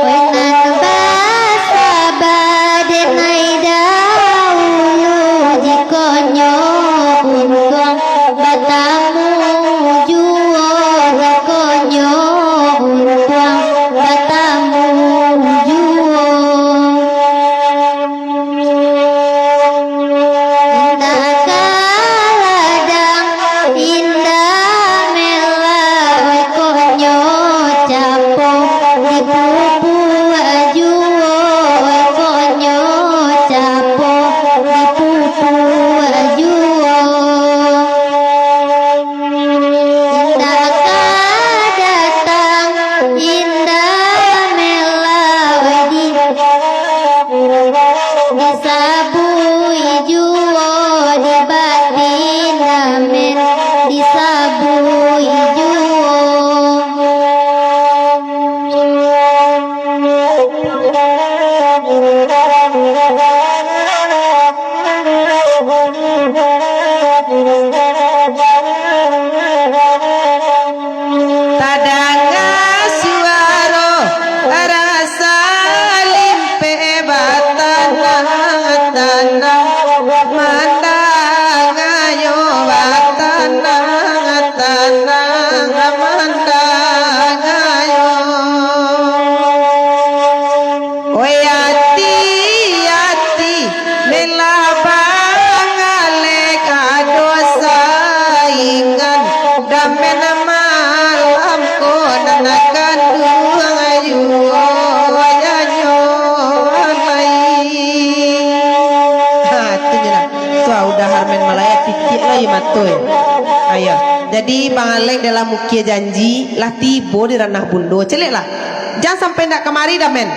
Oi nan basaba, denai dahulu, jikonyo untuang batamu juo, jikonyo untuang batamu juo. Indak ka ladang, indak melah, weh, konyo capo, dipupuak juo, weh, konyo capo, dipupuak juo. Indak ka datang, indak melah, weh, di, disabuik juo, di batin damen disabuik juo. Tadanga suaro rasa limpeh batanang-tanang, mandangayo batanang-tanang, mandangayo. Oi ati, ati, melah ba Harmen Malaya, titiak lo aia mato, yo. Ayo. Jadi, Bang Alek dalam ukia janji, lah tibo di ranah bundo. Caliaklah. Jan sampai ndak kamari dah, men.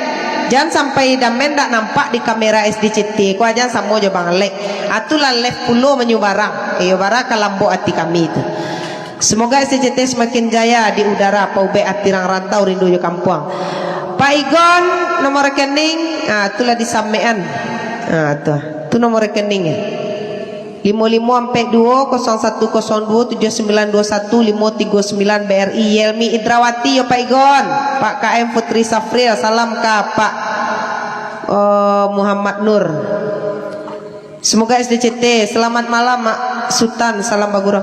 Jan sampai dah, men, ndak nampak di kamera S D C T. Ko jan samo jo Bang Alek. Atu lah live pulo manyubarang. Iyo, bara ka lambok ati kami tu. Semoga S D C T semakin jaya di udara, paubek ati rang rantau rindu jo kampuang. Pak Igon, nomor rekening, ah, tu lah disamekan. Ah, tu. Tu nomor rekening, yo. Limo limo ampek duo, kosong satu kosong duo, tujuh sembilan duo satu, limo tigo sembilan B R I, Yelmi Indrawati, yo Pak Igon, Pak K M Putri Safril, salam ka Pak, eh, Muhammad Nur. Semoga S D C T, selamat malam, Mak Sutan, salam bagurau.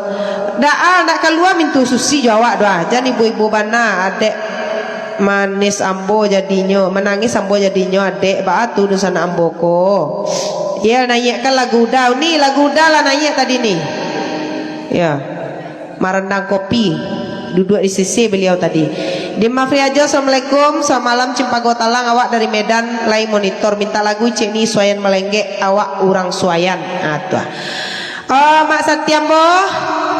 Dak ah, ndak kalua mintu susi jo awak doh ah. Jan ibo-ibo bana, adek. Manis ambo jadinyo, manangih ambo jadinyo, adek, baa tu dunsanak ambo ko. Yo, naiakkan lagu Uda, ni lagu Uda lah naiak tadi ni. Yo, marandang kopi, duduak di sisi beliau tadi. Dima Friajo, assalamualaikum, selamat malam Cimpago Talang, awak dari Medan, lai monitor, minta lagu cek ni, Suayan Malenggek, awak urang Suayan. Ah, tu ah. Oh, Mak Satiambo,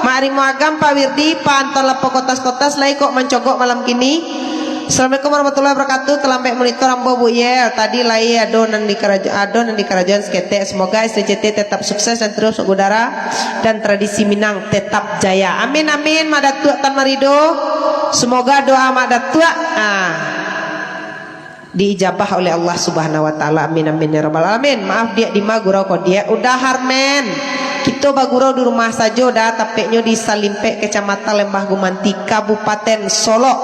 Mak Rimo Agam, Pak Wirdi, Pak Anton Lapo Kotas-Kotas, lai kok mancogok malam kini. Assalamualaikum warahmatullahi wabarakatuh. Talambek monitor ambo, Bu Yel. Tadi lai ado nan di karajo-, ado nan di karajoan saketek. Semoga S D C T tetap sukses dan terus mengudara dan tradisi Minang tetap jaya. Amin, amin, Mak Datuak Tan Marido. Semoga doa Mak Datuak, ah, diijabah oleh Allah Subhanahu wa Ta'ala. Amin, amin, ya Rabbal Alamin. Maaf, Diak Dima, gurau ko, Diak. Uda Harmen, kito bagurau di rumah sajo, Da, tapeknyo di Salimpek, Kecamatan Lembah Gumanti, Kabupaten Solok.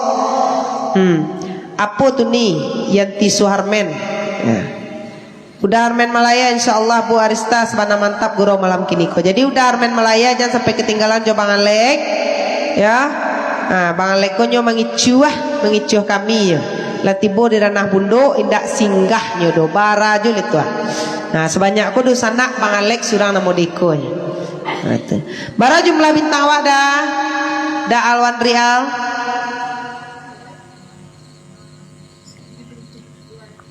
Hmm. Apo tu ni, Yanti Suharmen? Ya. Uda Harmen Malaya, insya Allah, Bu Arista, sabana mantap gurau malam kini ko. Jadi, Uda Harmen Malaya, jan sampai katinggalan jo Bang Alek. Ya. Ha, Bang Alek ko nyo mangicuah, mangicuah kami, yo. Lah tibo di ranah bundo, indak singgah nyo doh, bara jo litua. Nah, sabanyak ko dunsanak Bang Alek surang namo deko nyo. Nah, tu. Bara jumlah bintang awak, Da? Da Alwan Rial?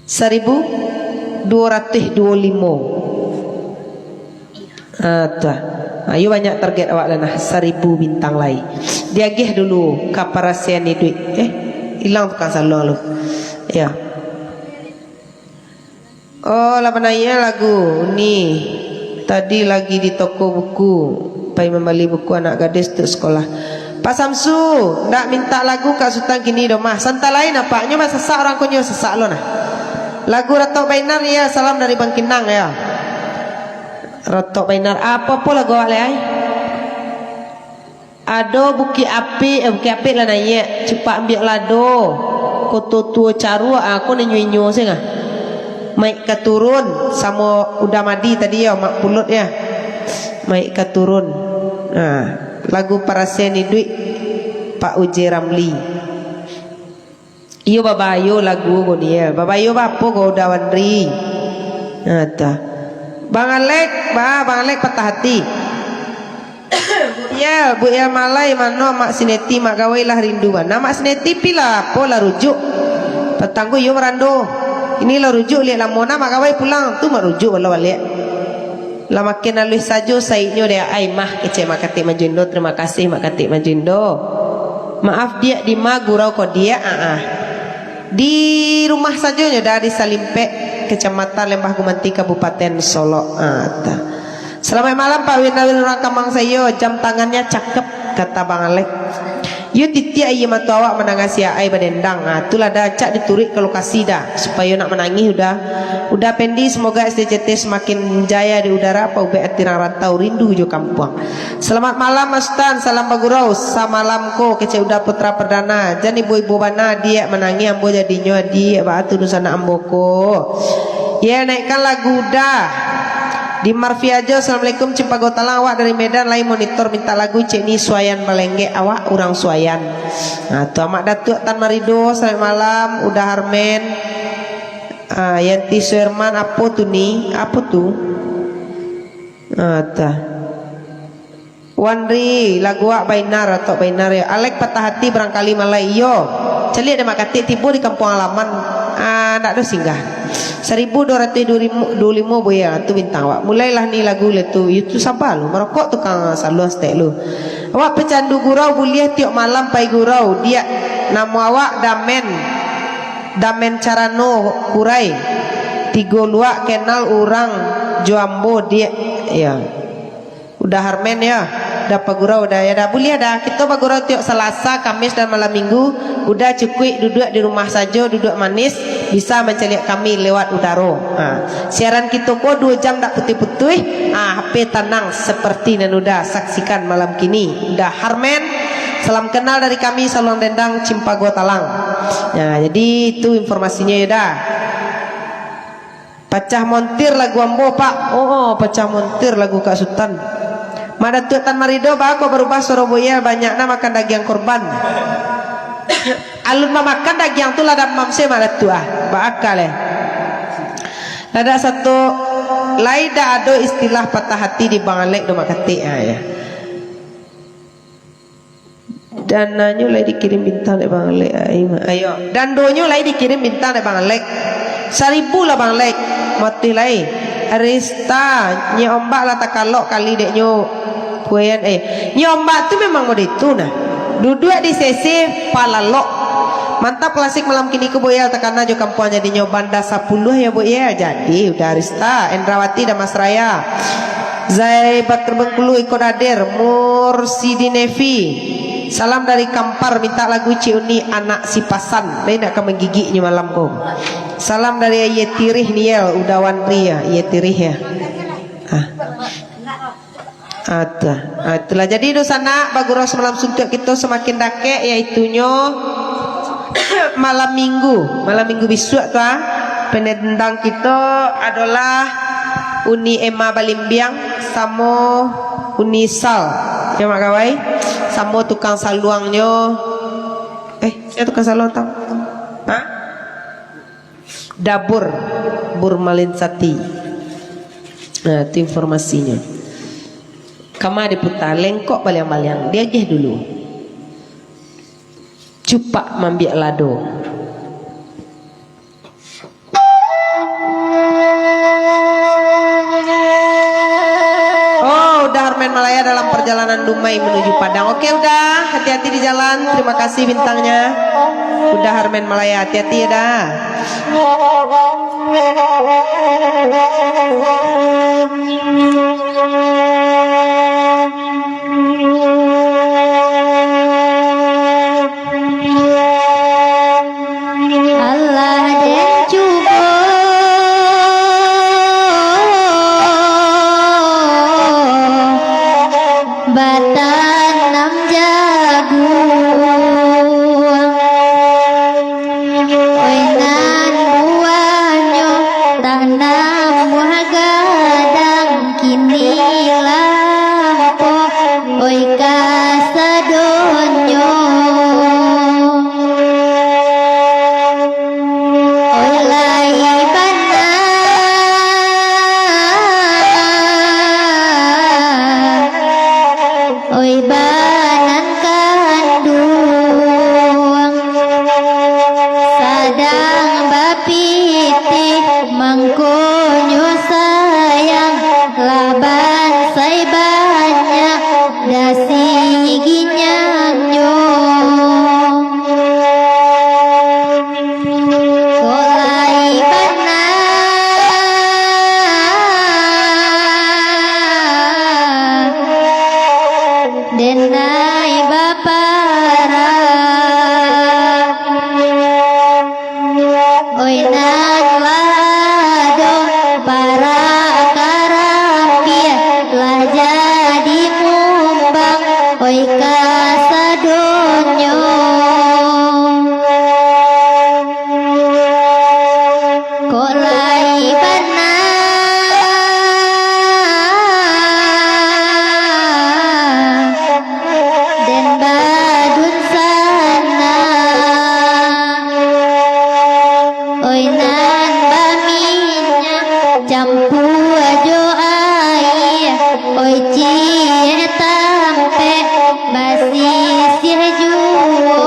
Saribu duo ratuih duo limo. Ah, tu ah. Ah, iyo banyak target awak lah nah, saribu bintang lai. Diagiah dulu ka parasian iduik. Eh, ilang tukang salon lu. Ya. Oh, lah panaiak lagu ni. Tadi lagi di toko buku, pai mambali buku anak gadis untuak sekolah. Pak Samsu, ndak mintak lagu Kak Sutan kini doh mah. Santai lai nah, Pak. Nyo mah sasak urang ko nyo sasak lo nah. Lagu Ratok Bainar, ya, salam dari Bangkinang, ya. Ratok Bainar, apo-apo lagu awak lai ai? Ado Bukik Apik, eh, Bukik Apik lah naiak, Cupak Ambiak Lado, Koto Tuo Caruak, ah, ko inyo-inyo se ah. Maik ka turun, samo Uda Madi tadi yo, Mak Pulut yo. Maik ka turun. Nah, lagu Parasian Iduik, Pak Uje Ramli. Iyo, babayo lagu ko ni, yo. Babayo bapo ko Uda Wandri? Nah, tu. Bang Alek, ba, Bang Alek patah hati. Bu Yel, Bu Yel Malai, mano Mak Sineti, Mak Gawai lah rindu bana. Mak Sineti pi lah, apo lah rujuk. Patang ko iyo marando. Ini lah rujuk, liak lamo nah Mak Gawai pulang. Tu Mak rujuk, walau baliak. Lah makin aluih sajo saiknyo dek ai mah, kecek Mak Katik Manjo Indo. Terima kasih Mak Katik Manjo Indo. Maaf diak, di ma gurau ko diak, ah, ah. Di rumah sajo nyo dah, di Salimpek, Kecamatan Lembah Gumanti, Kabupaten Solok. Ah, ta. Selamat malam Pak Wirnawir urang Kamang Sayo, jam tangannya cakep, kata Bang Alek. Yo titiak aia mato awak mandanga si Aai badendang. Ah, tu lah dah, acak dituruik ka lokasi dah, supayo nak manangih Uda. Uda Pendi, semoga S D C T semakin jaya di udara, paubek ati rang rantau rindu jo kampuang. Selamat malam Mas Tan, salam bagurau. Samalam ko kecek Uda Putra Perdana. Jan ibo-ibo bana, diak manangih ambo jadinyo, diak baa tu dunsanak ambo ko. Ye, naikkan lagu Uda. Di Marfi Ajo, assalamualaikum, Cimpago Talang, awak dari Medan, lai monitor minta lagu cek ni, Suayan Malenggek, awak urang Suayan. Nah, tu Amak Datuak Tan Marido, selamat malam, Uda Harmen. Ah, Yanti Suherman, apo tu ni? Apo tu? Ah, tah. Wandri, lagu awak bainar, Ratok Bainar yo. Alek patah hati barangkali malai. Iyo. Caliak dek Mak Katik tibo di kampung halaman. Ah, ndak ado singgah. Saribu duo ratuih duo limo, duo limo, Buya, tu bintang awak. Mulailah ni lagu le tu. Yo tu saba lu, marokok tukang saluang saketek lu. Awak pecandu gurau, buliah tiok malam pai gurau, diak. Namo awak Damen, Damen Carano Kurai. Tigo Luak, kenal urang jo ambo, diak. Yo. Uda Harmen yo, Uda bagurau Uda, yo Da, buliah Da. Kito bagurau tiok Salasa, Kamih, dan malam Minggu. Uda cukuik duduak di rumah sajo, duduak manis, bisa mancaliak kami lewat udaro. Ha. Siaran kito ko duo jam dak putuih-putuih. Ha, H P tanang seperti nan Uda saksikan malam kini. Uda Harmen, salam kenal dari kami, Saluang Dendang, Cimpago Talang. Nah, jadi itu informasinya yo Da. Pacah montir lagu ambo, Pak. Oh, oh, pacah montir lagu Kak Sutan. Mak Datuak Tan Marido, baa kok barubah suaro Buya, banyak nan makan dagiang korban. Alun mamakan dagiang tu lah damam se Mak Datuak ah. Baa kali. Ladak sato lai dak ado istilah patah hati di Bang Alek do Mak Katik. Ah, ya. Dananyo lai dikirim bintang dek Bang Alek, ai, ma-, ayo. Dandonyo lai dikirim bintang dek Bang Alek. Saribu lah Bang Alek, mati lai. Rista, nyo ombak lah takalok kali dek nyo. Kuean, eh, nyo ombak tu memang mode itu nah. Duduak di sese palalok. Mantap klasik malam kini ko Boyel, takana jo kampuang jadinyo Banda Sapuluh yo Boyel. Jadi udah Rista, Endrawati Damasraya. Zai Bakar Bengkulu ikut hadir, Mursidi Nevi. Salam dari Kampar, minta lagu Cik Uni, Anak Sipasan. Lain nak ka manggigiknyo malam ko. Salam dari Aye Tirih Niel, Udawan Ria, Aye Tirih ya. Ah. Ah, tu. Ah, itulah. Jadi, dunsanak, bagurau samalam suntuak kito samakin dakek, yaitunyo malam Minggu. Malam Minggu bisuak tu, ah. Penendang kito adolah Uni Emma Balimbiang samo Uni Sal. Yo, Mak Gawai. Samo tukang saluangnyo. Eh, sia tukang saluang tau? Hah? Dabur, Burmalin Sati. Nah, itu informasinya. Kama diputa, lengkok baliang-baliang, diagih dulu. Cupak mambiak lado. Oh, udah Armen Malaya dalam perjalanan Dumai menuju Padang. Oke, udah, hati-hati di jalan. Terima kasih bintangnya. Udah Armen Malaya, hati-hati ya, dah. Alah den cubo batanam jaguang. Oi nan buahnyo tanam buah gadang, kini lampo, oi kasadonyo. Oi lai bana. Oi banan kanduang, sadang bapitih, mangkonyo sayang, lah bansai banyak dasi ginyannyo. Kok lai bana den nai baparak. Oi nan lah ado parak karambia, lah jadi mumbang, oi kasadonyo. Kok lai bana den badunsanak. Oi nan baminyak campua jo aia, oi ciek tampek basisiah juo.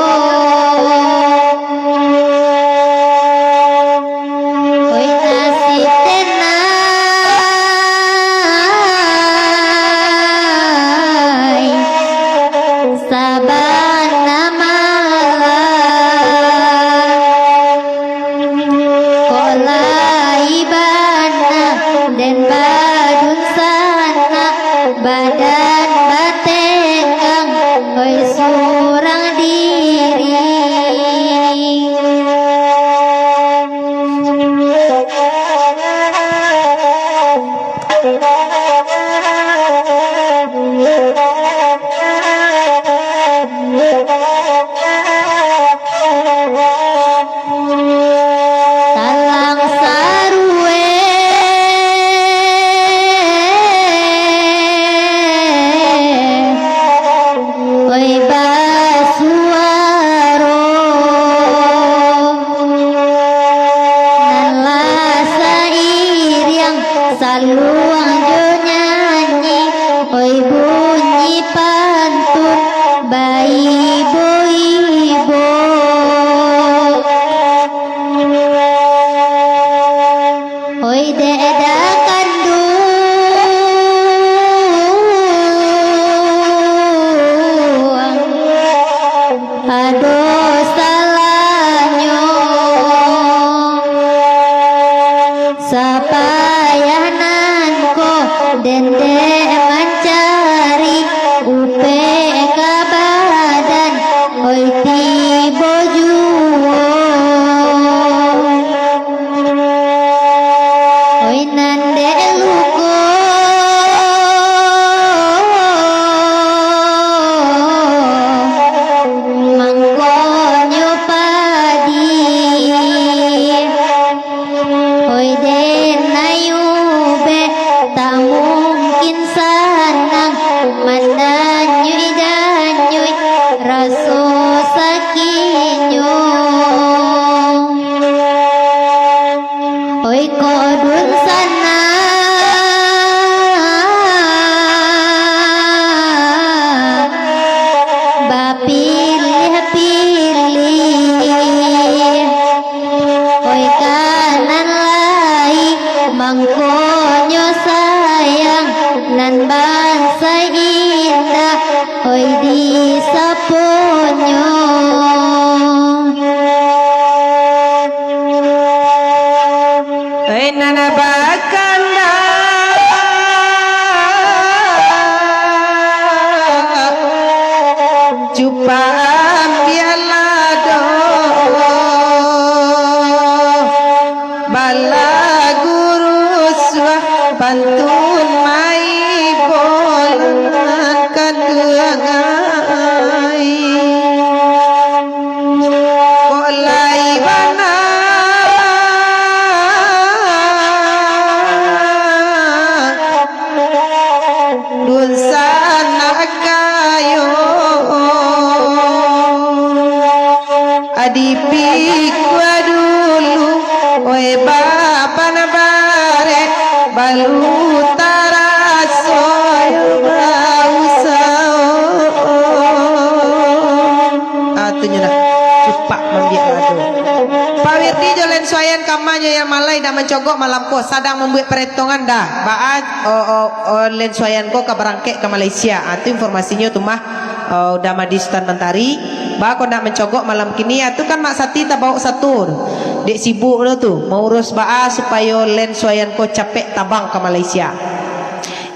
Oi Badan batenggang, oi surang diri. Talang sarue, oi basuaro, nan lah sairiang saluang jo nyanyi, oi bunyi pantun baibo-ibo. Oi dek kanduang, ado salahnyo. Sapayah nan ko den dek mancari upek ka badan, oi tibo juo. Oi nan dek luko, mangkonyo padi. Oi den ayu bek, tak mungkin sanang, mandanyui-danyui raso sakiknyo. Oi kodun sanang, bapiliah-piliah. Oi kanan lai, mangkonyo sayang, nan bansaik indak, oi di saponyo. Oi nan bakandak cupak ambiaklah doh. Balagu rusuah pantun maibo nan kanduang ai. Kok lai bana dunsanak kayo. Adi pikua dulu, oi baba nan barek, balu taraso yo bausaho. Ah, tu nyo nah, cupak mambiak lado. Pak Wirdi jo Len Suayan kamanyo yang malai dah mancogok malam ko, sadang mambuek paretongan dah. Baa, o, o, o, Len Suayan ko ka barangkek ka Malaysia. Ah, tu informasinyo tu mah. Oh, udah mandi Sutan Mantari, baa kok ndak mancogok malam kini, ah, tu kan Mak Sati tabaok sato tu. Dek sibuk lo tu, maurus baa supayo Len Suayan ko capek tabang ka Malaysia.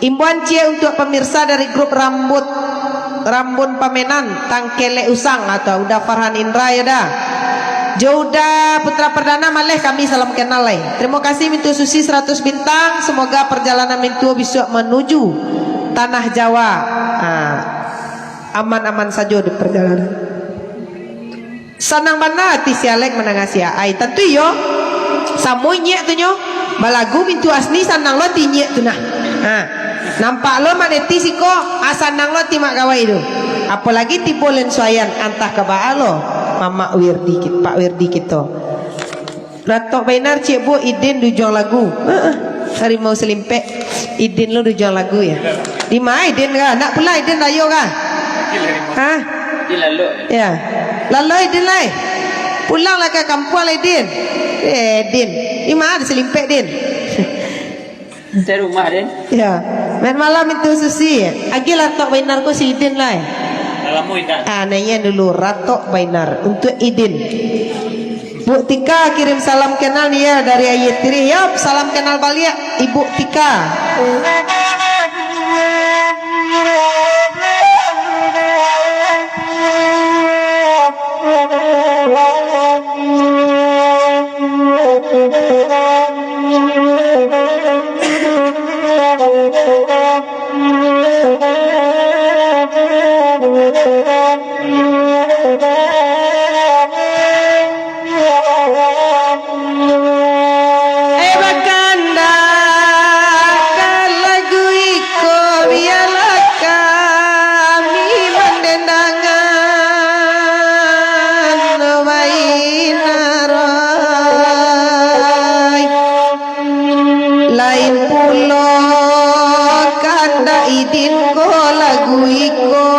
Imbauan ciek untuak pamirsa dari grup Rambut, Rambun Pamenan, Tangkelek Usang, atau Uda Farhan Indra yo dah. Jo Uda Putra Perdana maleh kami salam kenal lai. Terima kasih Mintu Susi seratus bintang, semoga perjalanan Mintu bisuak manuju Tanah Jawa. Ah. Aman-aman sajo di perjalanan. Sanang bana ati si Alek mandanga sia. Ai, tantu iyo. Samo inyiak tu nyo. Balagu Mintu Asni sanang lo ati inyiak tu nah. Ha. Nampak lo Mak Neti siko, ah, sanang lo ati Mak Gawai tu. Apolagi tibo Len Suayan, antah ka baa lo Mamak Wirdi kit-, Pak Wirdi kito. Ratok Bainar, ciek buek Idin di ujuang lagu. Heeh. Harimau Salimpek. Idin lo di ujuang lagu, ya. Di ma Idin ka? Nak pulang Idin rayo ka? Ha? Ya. Lalo Idin lai. Pulanglah ka kampuang lah Idin. Eh, Din. Di ma ado Salimpek, Din? Saya rumah, Din. Ya. Main malam itu Susi. Agiahlah Ratok Bainar ko si Idin lai. Dah lamo indak. Ah, naian dulu Ratok Bainar untuk Idin. Bu Tika kirim salam kenal ni ya dari Aia Tirih. Yap, salam kenal baliak Ibu Tika. Eh, bakandakan lagu iko, bialah kami mandendangan, baina rai. Lain pulo kandak idin ko lagu iko,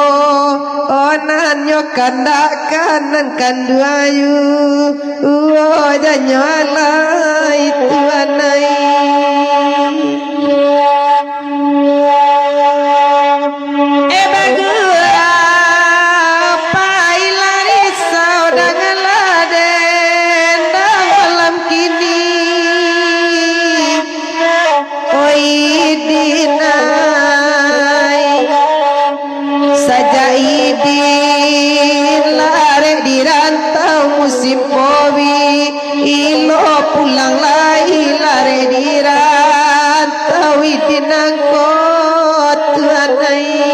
oh, nan nyo kandakkan nan kanduang ayu. Uwo janyo alai tuanai. Eh, bagurau pailah risau, danganlah dendang malam kini. Oi dinai, sajak idin larek di rantau musim pobi, ilo pulang lai larek di rantau idin nangko tuanai.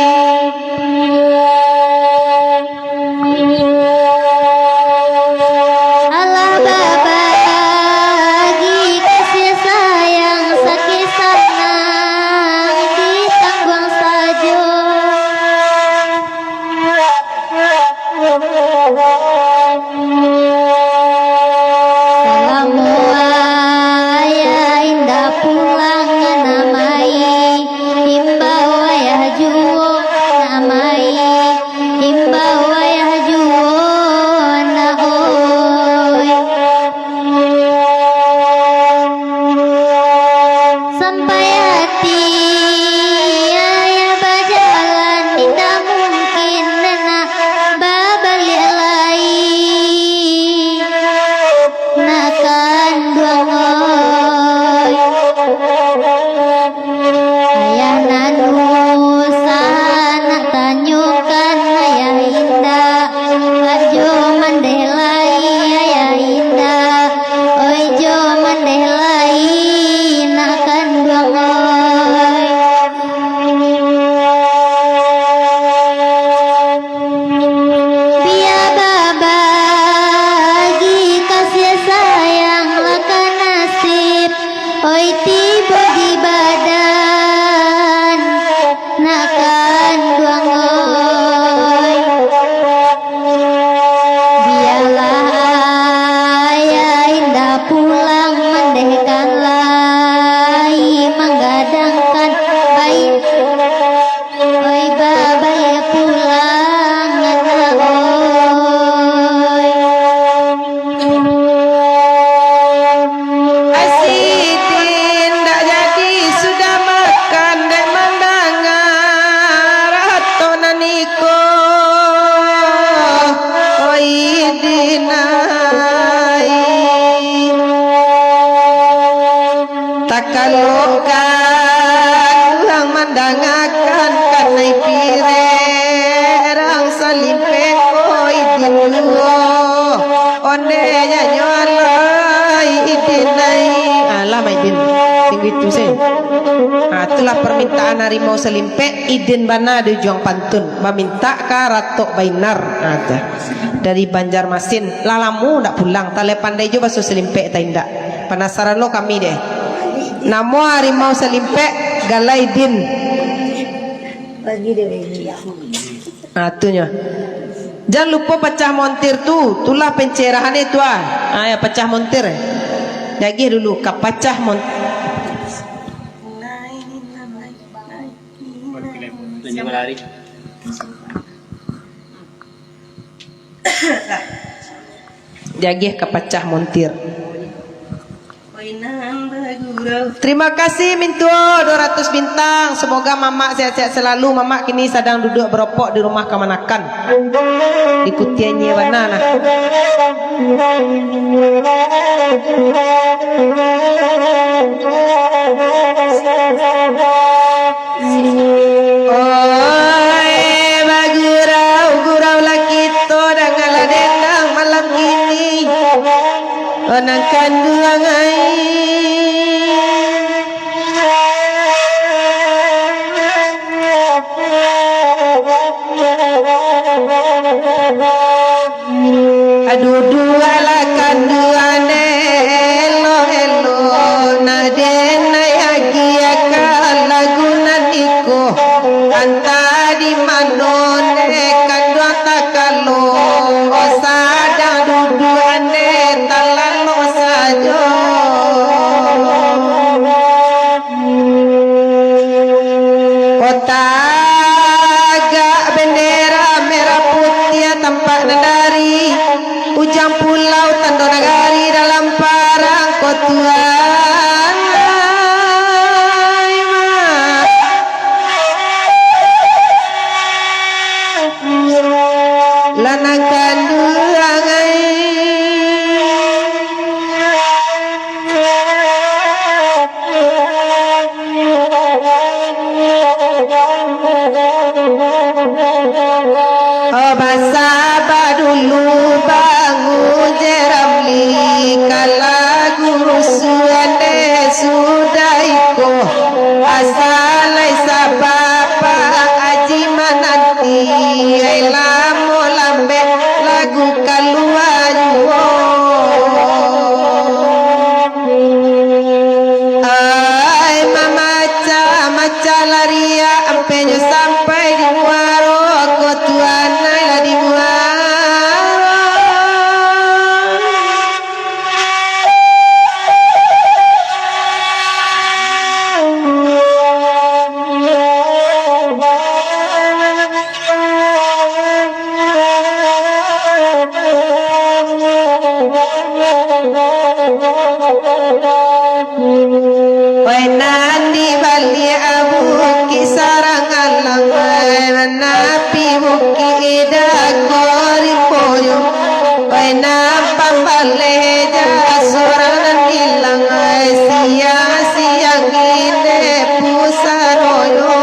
Alah babagi kasih sayang, sakik sanang ditangguang sajo. Salamo ayah indak pulang, nak mai, imbau ayah juo, nak mai. Imbau ayah juo nak, oi. Sampai ati ayah bajalan, indak mungkin nak babaliak lai. Nak kanduang, oi. Ayah nan usah nak tanyokan, ayah indak jo mandeh lai, ayah indak, oi, jo mandeh lai, nak kanduang, oi. Bia babagi kasih sayang lah ka nasib, oi, tibo di badan nak kanduang, oi. Bialah ayah indak pulang, mandehkan lai manggadangkan bayi. Oi, babaliak pulang, anak, oi. Asidin dak jadi sudah makan, dek mandanga rato nan iko. Oi, Dinai. Takalokan urang mandangakan kanai pirang salimpek ko idin juo. Ondeh nyanyo alai idin ai. Alah, Maidin. Tinggu itu se. Ah, itulah permintaan harimau salimpek, idin bana di ujuang pantun. Mamintak ka ratok bainar. Ah, tu. Dari Banjarmasin. Lah lamo ndak pulang. Talai pandai jo baso salimpek ta indak. Panasaran lo kami deh. Namo harimau salimpek, galai Din. Ah, tu nyo. Jan lupo pacah montir tu, tulah pencerahan tu ah. Ah, ya, pacah montir. Diagiah dulu ka pacah mon-, Diagiah ka pacah montir. Terima kasih Mintuo dua ratus bintang. Semoga Mamak sehat-sehat selalu. Mamak kini sadang duduak barokok di rumah kamanakan. Di Kutianyie bana nah. Oi, bagurau-guraulah kito, dangalah dendang malam kini. Oh, nan kanduang ai. Antah di mano nde kanduang takalo, sadang duduak nde talalok sajo. Kota tagak bendera merah putiah tampak nan dari Ujang pulau tando nagari dalam parang ko Tuhan. Lanang kanduang ai. Oh, basaba dulu Bang Uje Ramli, ka lagu rusuhan deh sudah iko. Asa lai saba Pak Aji mananti, ai lamo lambek lagu kalua juo. Ai, mamacah-macah lariak, ampenyo sampai di muaro, ko Tuan ai lah di muaro. Wai nan di baliak bukik sarang alang, wai manapi bukik dako rimbo jo. Wai nan pambaleh ja sorang nan ilang, wai siang-siang indak pusaroyo.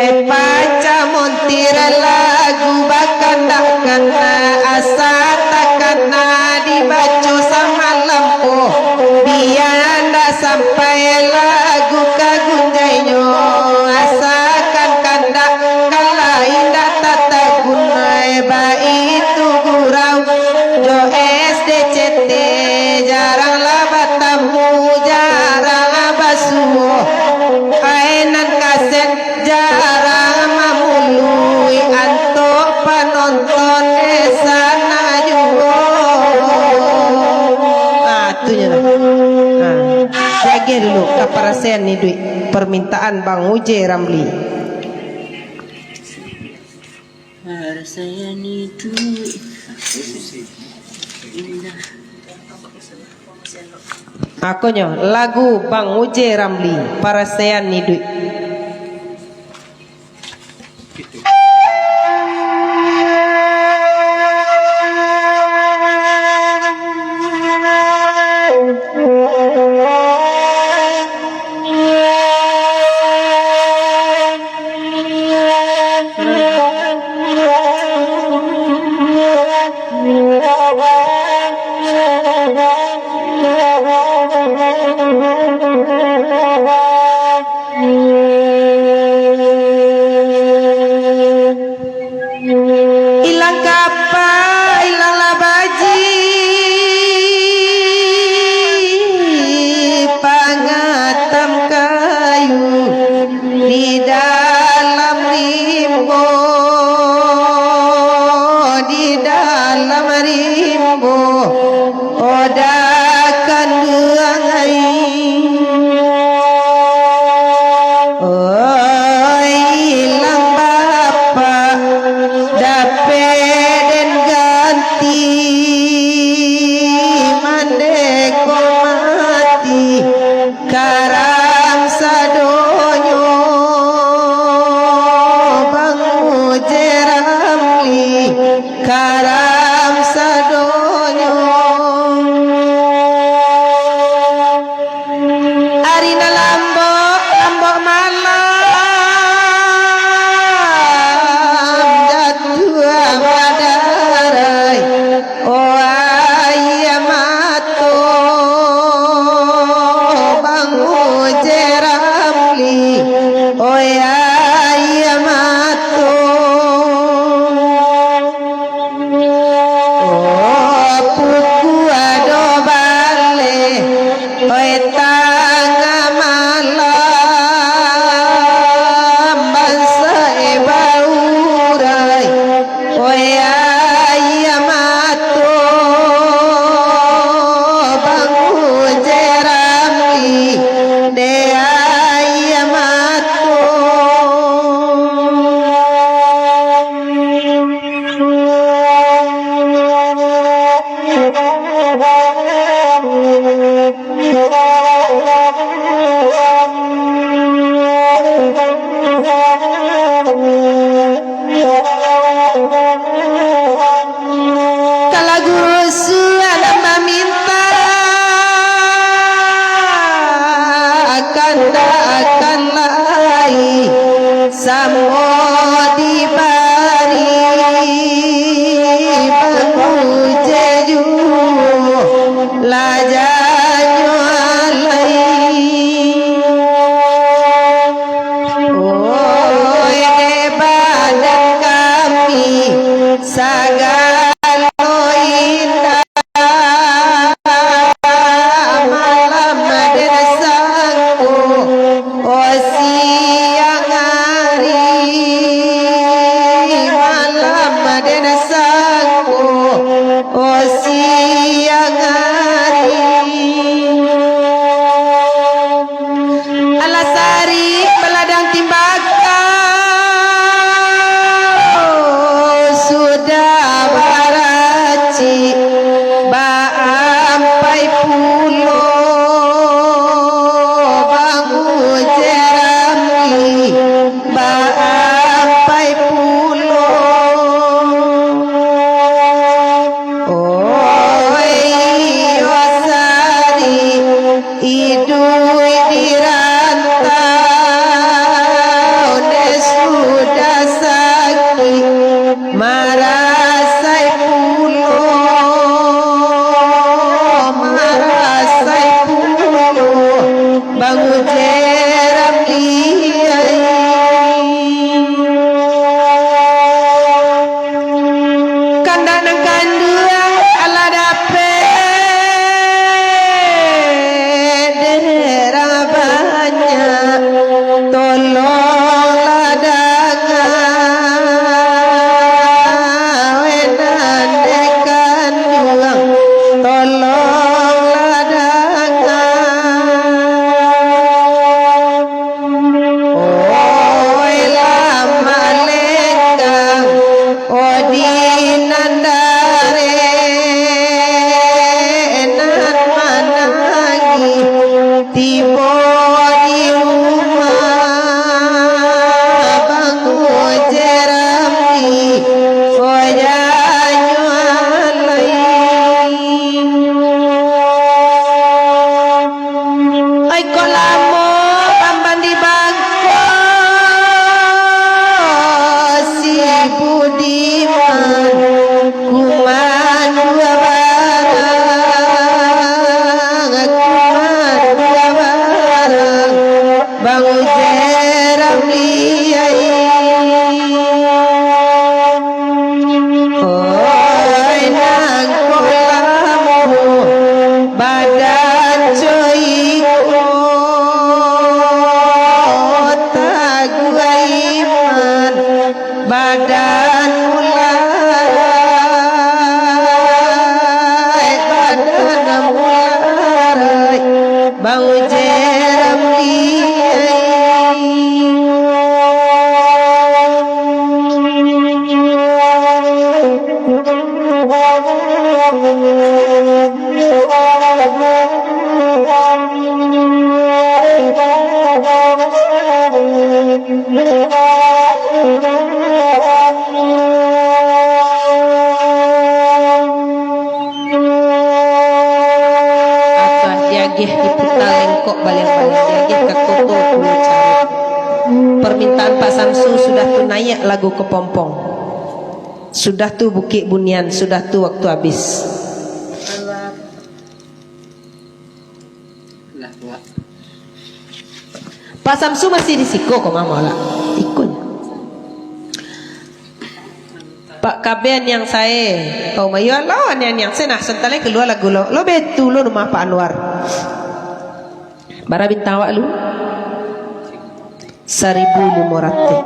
Eh, pacah montir lagu bakandak-kandak, asa takana dibaco samalam ko. Bia ndak sampai lagu ka gunjainyo, asakan kandak ka lain ndak tatagun, ai baitu gurau jo S D C T, jarang lah batamu, jarang lah basuo. Ai nan kaset jarang mamului, antok panonton di sana juo. Ah, tu nyo lah. Ah, diagiah dulu ka parasaian iduik, permintaan Bang Uje Ramli. Parasaian iduik. Akonyo lagu Bang Uje Ramli, Parasaian Iduik. takkan lai samo dibari, banguje juo lajanyo alai. Oi, dek badan kami sagalo indak, malam den sangko, o siang ari, malam den sangko, o siang ari. Alah sarik baladang timbakau, sudah baracik baampai pulo, banguje Ramli baampai pulo. Oi, iyo sarik, iduik di rantau, dek sudah sakik, marasai pulo, marasai pulo, banguje Ramli ai. Kandak nan kanduang alah dapek, dek urang banyak, tolonglah danga, weh nan dek kanduang, tolonglah danga. Oi, lamak lenggang, odi nan dareh, nan manangih, tibo di rumah, banguje Ramli, o janyo alai. Ai, kok lamo bambandi bangko, si Budiman, kumandu barang, kumandu barang, banguje Ramli ai. Oi, nan kok lamo badan co iko, taguah iman badan mulai, badan mulai. Banguje Ramli ai. Atau diagih diputa lengkok baliang-baliang, diagih ka koto Pulau Caru. Permintaan Pak Samsu sudah tu naiak lagu Kepompong. Sudah tu Bukik Bunian, sudah tu waktu habis. Pak Samsu masih di siko ko, mama lah. Ikun. Pak Kaben yang sae. Kau mayu alau anian yang sae, nah, santalai kalua lagu lo. Lo betu lo rumah Pak Anwar. Bara bintang awak lu? Saribu limo ratuih.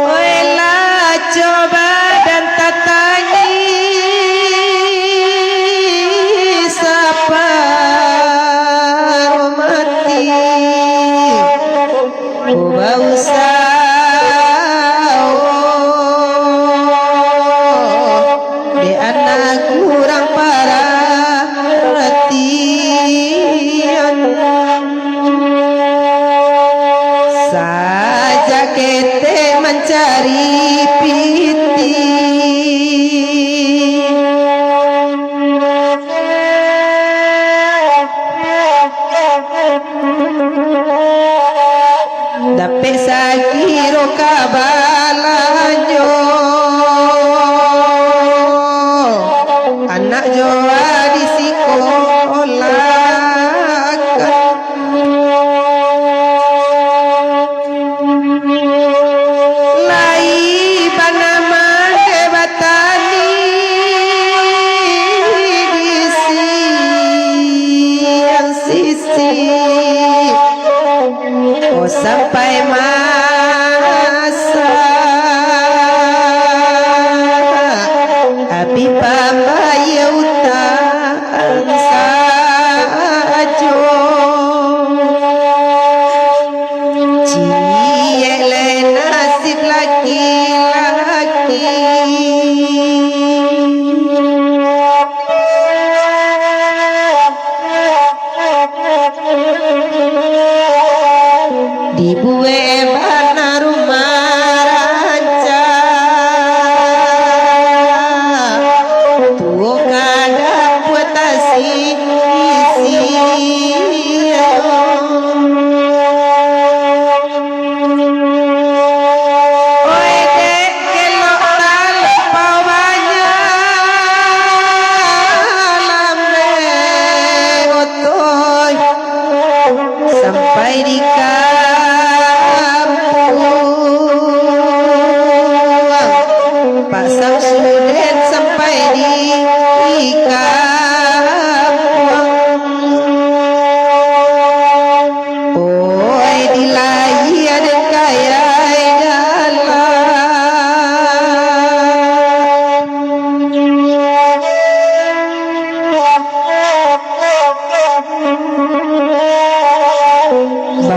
Oilah coba dan tatangi saparuh mati.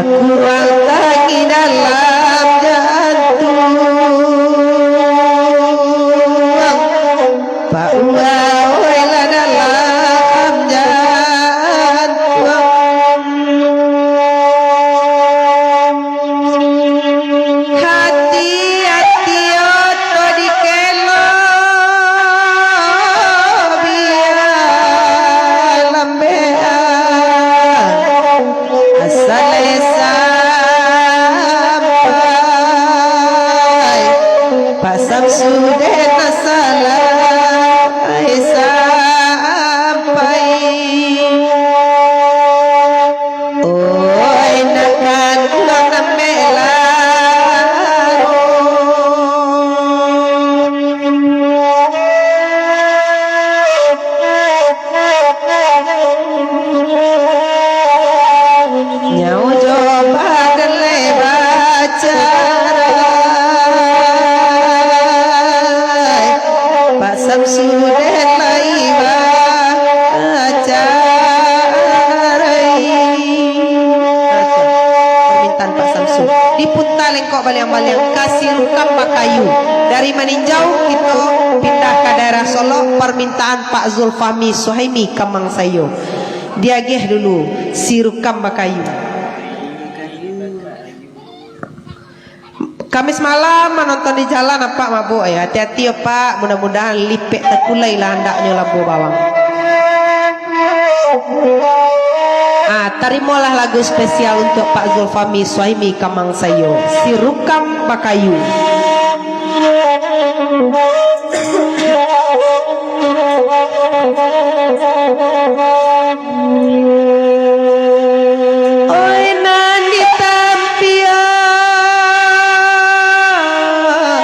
Kurang tangi dalam jantuang, Pak Uwa, oi, lah dalam jantuang. Hati-hati oto dikelo, bia lambeak. Asal sampai, Pak Samsudin, asal sampai. Oi, nak kanduang nambek laro. Nyau jo badan lai bacarai, Pak Samsudin lai bacarai. Permintaan Pak Samsudin. Dipunta lengkok baliang-baliang ka si Rukam Bakayu. Dari Maninjau, kito pindah ka daerah Solok, permintaan Pak Zulfahmi Suhaimi Kamang Sayo. Diagiah dulu, si Rukam Bakayu. Kamis malam manonton di jalan, apak mabok, eh. Hati-hati yo, Pak. Mudah-mudahan lipek takulai lah, andaknyo labo bawang. Ah, tarimolah lagu spesial untuk Pak Zulfahmi Suhaimi Kamang Sayo, Si Rukam Bakayu. Oi, nan di tampi,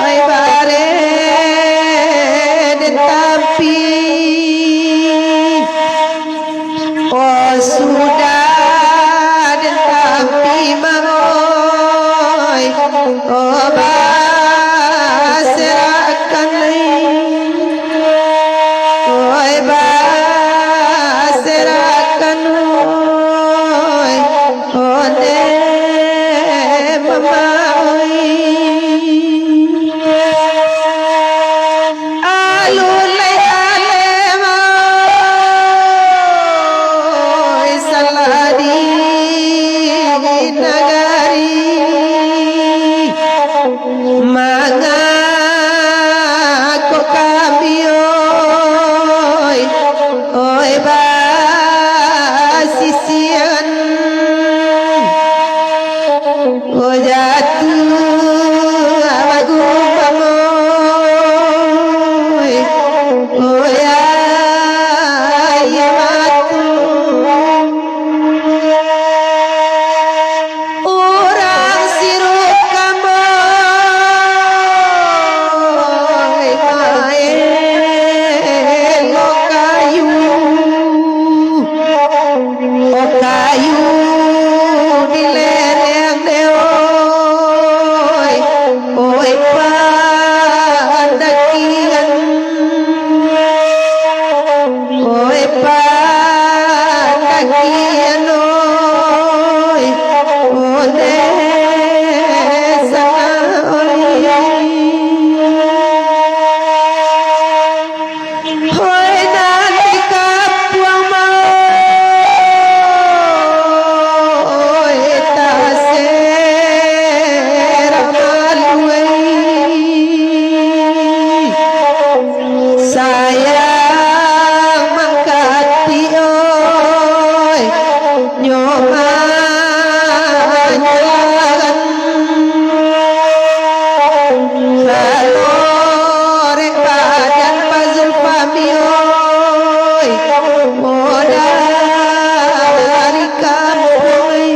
oi, bare den tampi. Oh, sudah den tampi mangoi, oh, baserakan lai. Oi, baserakan, oi, onde mama, oi. Alun lai alem, oi, salah di nagari. Mangako kami, oi, oi, basisian. Oh, jatuah bagumbang, oi, oi, aia mata. Urang Si Rukam, oi, maelo kayu. Oh, kayu di lereng de, oi, oi, pandakian, oi, pandakian, oi, onde sana, oi. Hoi, nan di kampuang mah, oi, tasera malu, oi. Sayang mangkati, oi. Nyo manyalangan kalorek badan Pak Zulfahmi, oi, dari kampuang.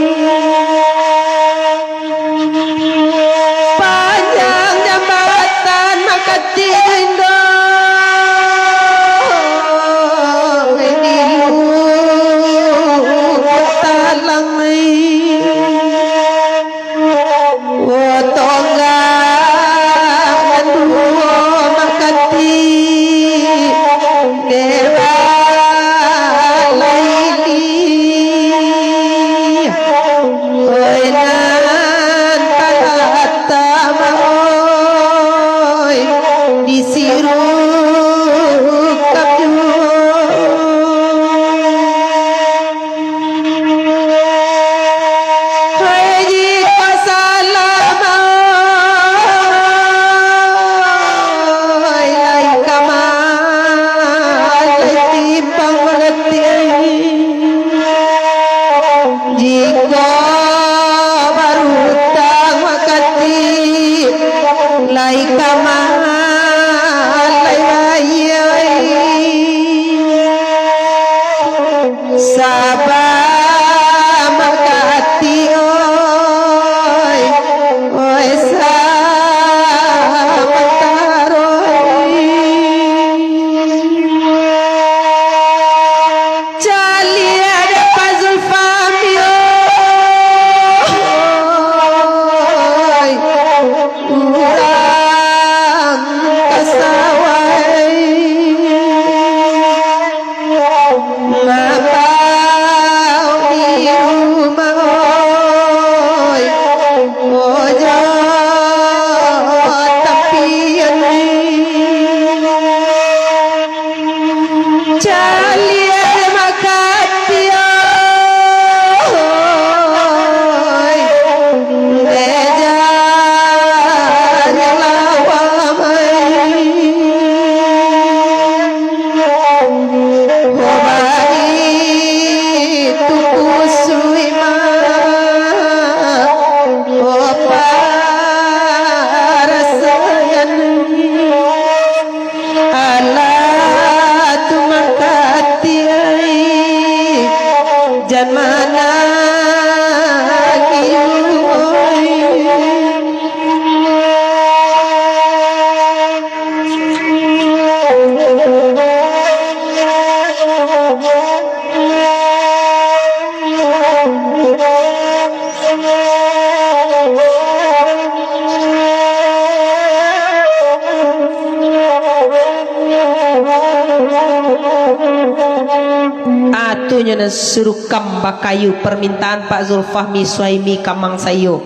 Panjang jambatan mangkati Indo di Lubuk Talang. Wo tonggak nan duo mangkati dek balaili. Oi, Surukam bakayu, permintaan Pak Zulfahmi Suhaimi Kamang Saiyo.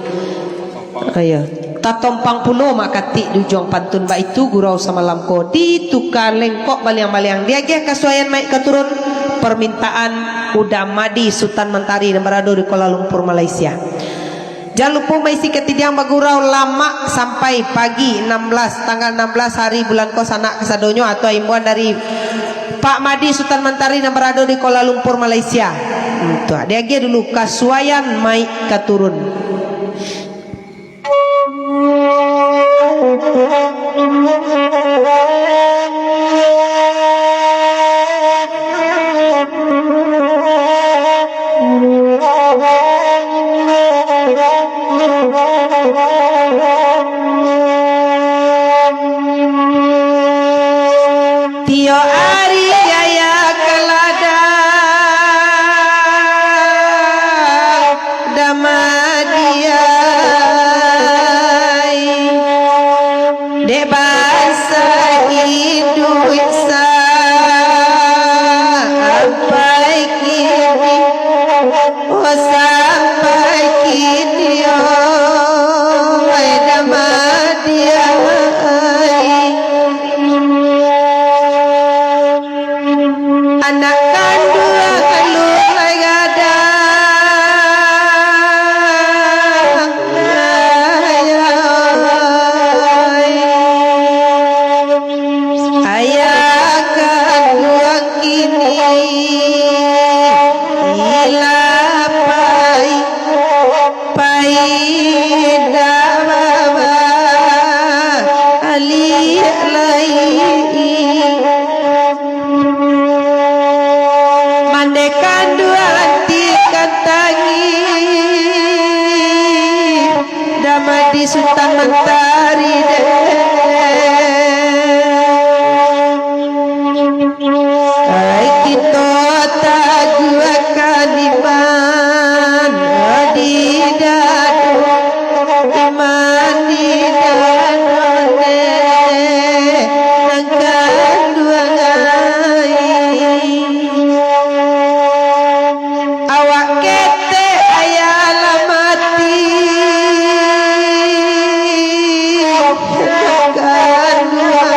Ayo. Tatompang pulo makatik di ujuang pantun, baitu gurau samalam ko, dituka lengkok baliang-baliang, diagiah kasuaian maik ka turun, permintaan Uda Madi Sutan Mantari nan barado di Kuala Lumpur, Malaysia. Jan lupo maisi katidiang bagurau lamak sampai pagi enam belas, tanggal enam belas hari bulan ko, sanak kasadonyo, atau imbauan dari Pak Madi Sutan Mantari nan barado di Kuala Lumpur, Malaysia. Hmm, tu, diagiah dulu kasuaian maik ka turun. Tiok ari ayah ka ladang, Damadiah. Dek basa iduik sampai kini, oh, sampai kini, oh, ai Damadiah. Anak kanduang alun lai gadang, ayah kanduang kini lah pai. Pai ndak babaliak lai. Mandeh kanduang ti ka tangih, Damadiah Sutan Mantari deh. Ai kito taguahkan iman di dado, iman di dado, neh, nan kanduang ai. Awak ketek ayah lah mati, kanduang.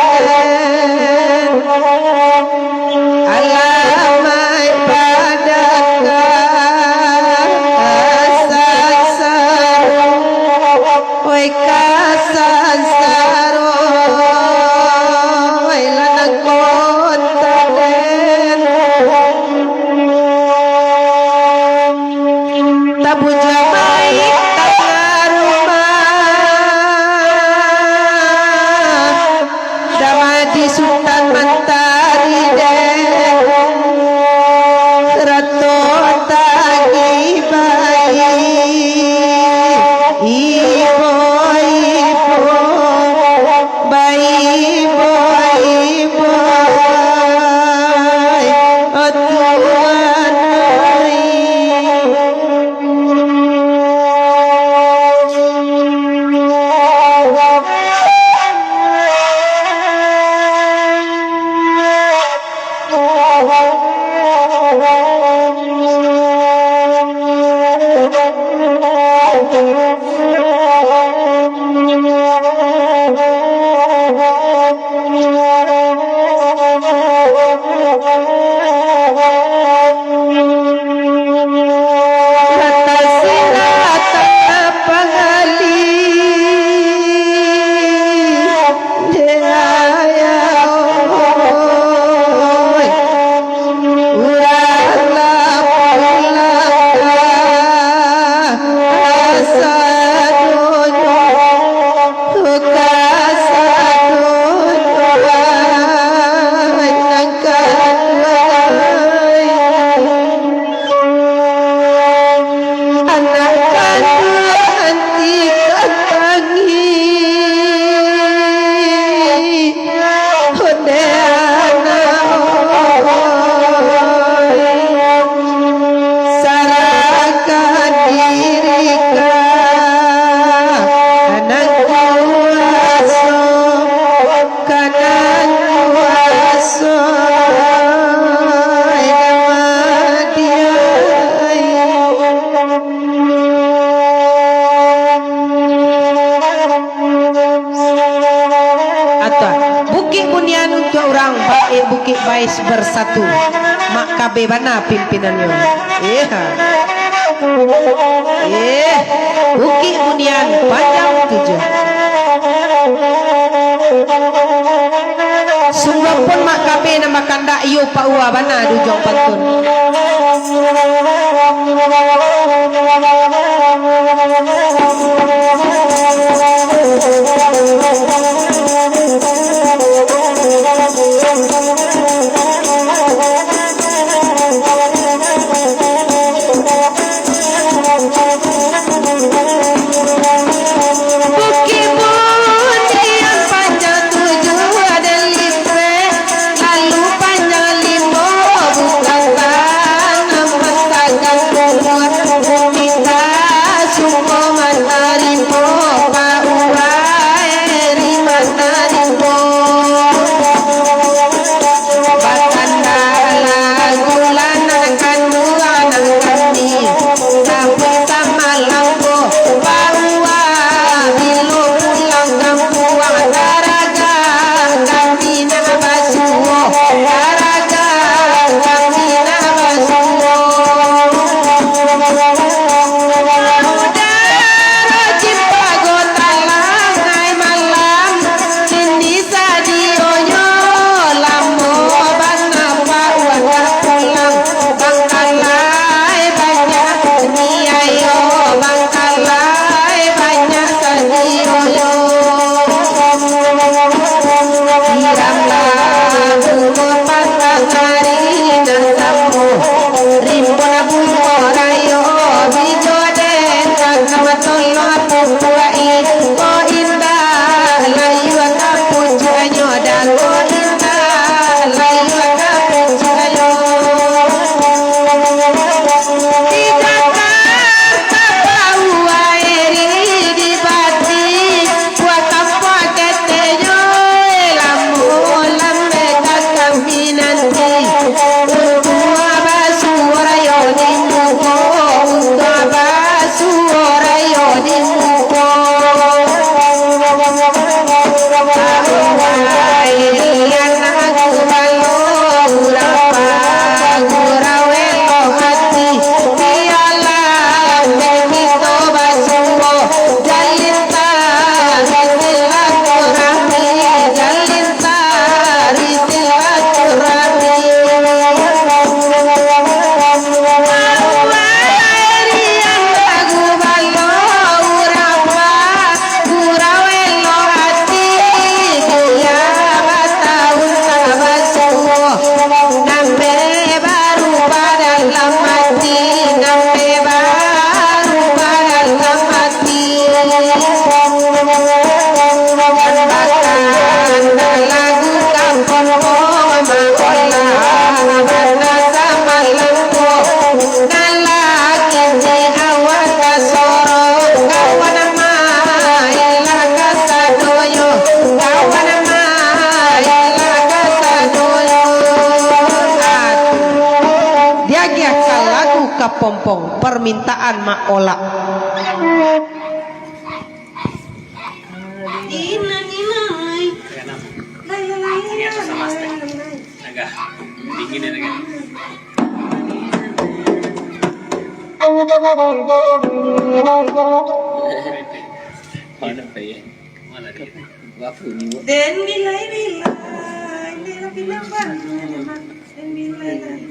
Alamaik padangka sansaro, oi ka sansaro, oi lanang kota den. Tabujua maik tangah rumah, Damadiah Sutan Mantari deh, sarato tagih bayi, ibo-ibo, bayi, bayi, bayi, oh Tuhan ai. Bersatu, Mak Kabe bana pimpinannyo. Eh, ha. Eh, Bukik Bunian Panjang Tujuah. Sungguahpun Mak Kabe nan bakandak, iyo Pak Uwa bana di ujuang pantun. Bukik Bunian Panjang Tujuah, ado lipek, lalu panjang limo, bukan tanah masakan tujuah, bumi ka sungko manarimo, Pak Uwa eri manarimo. Bakandalah gula nan kanduang nan kami, sampai samalam ko, Pak Uwa bilo pulang kampuang, taragah kami nak basuo, taragah kami nak basuo. Mudah rajin pago talang ai malam, Cindi sadionyo lamo bana Pak Uwa pulang. Bangkalai banyak niayo, bangkalai banyak sadionyo. Siramlah bungo patang ari nan samo, rimbun bungo rayo, bijo den ka matolong pupuak i. Ko indak layua ka pucuaknyo, dan ko indak layua ka pucuaknyo. Di Jakarta bauah eri di bati, buah kampuang ketenyo, lamo lambek ka kami nanti. Untuak basuo rayo di muko, untuak basuo rayo di muko. Awai, anak gubalo, urapa gurau elok ati, bialah kito basuo, jalin tari silaturahmi, jalin tari silaturahmi. Awai, anak gubalo, urapa gurau elok ati, bialah batahun ka basuo, nan be barupa dalam ati, nan be barupa dalam ati. Bahkan dalam lagu kampung ko, maolah bana samalam ko, nan laki di awak ka sorong, kawan amai lah kasadonyo, kawan amai lah kasadonyo. Diagiahkan lagu Kapompong, permintaan Mak Olak. Agak dingin ya, agak. Mana, Pak, ya? Mana dia? Den bilai-bilai, den bilai-bilai, den bilai-bilai.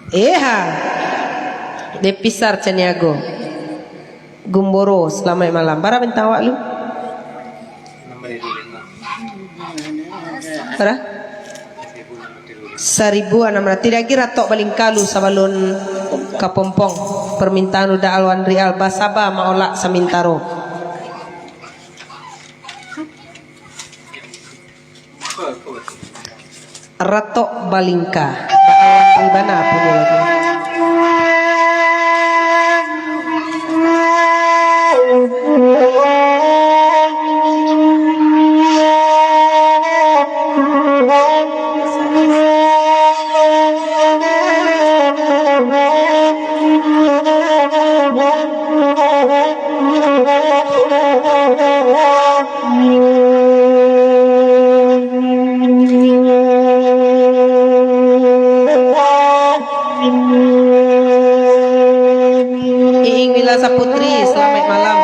Eh, ha. Depisar Caniago. Gumboro, salamaik malam. Bara bintang awak lu? Bara? Saribu anam ratuih. Lagi ratok balingka lu sabalun Kapompong. Permintaan Uda Alwan Rial, basaba maolak samintaro. Ratok balingka. Baawan ribana punyo lagu. Saputri, selamat malam.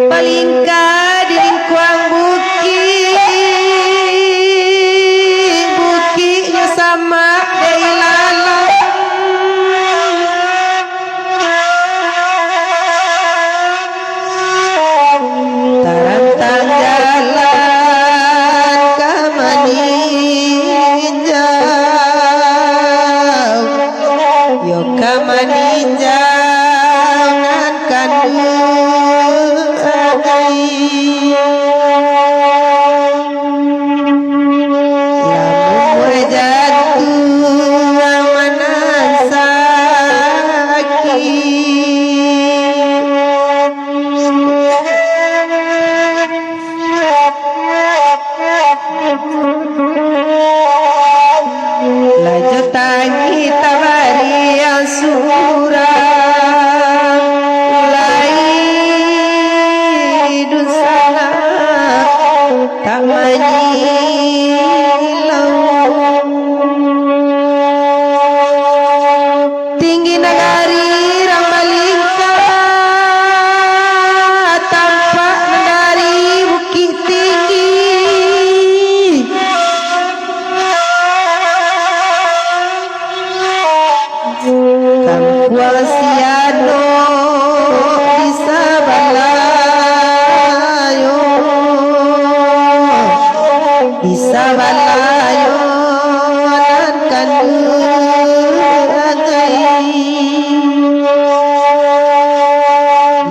Palingka di lingkuang bukik, bukiknyo samak dek ilalang. Tarantang jalan ka maninjau, yo ka maninjau nan kanduang agai. Lamun wajan tu amanah sakik, lajo tangih tabariang surang, lai dunsanak tak manyilau. Tinggi nagari rang malingka, tampak nan dari Bukik Tinggi. Kampuang Sianok di sabalah yo, di sabalah yo nan kanduang agai.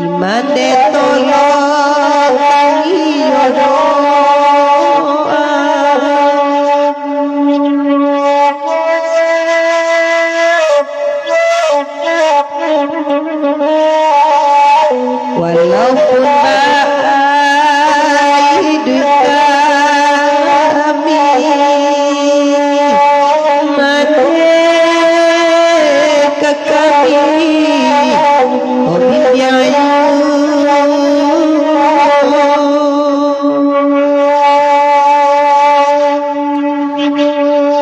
Di mandeh tolong iyo doa. Walaupun baai iduik kami, mandeh ka kami, oh bimbing ayu.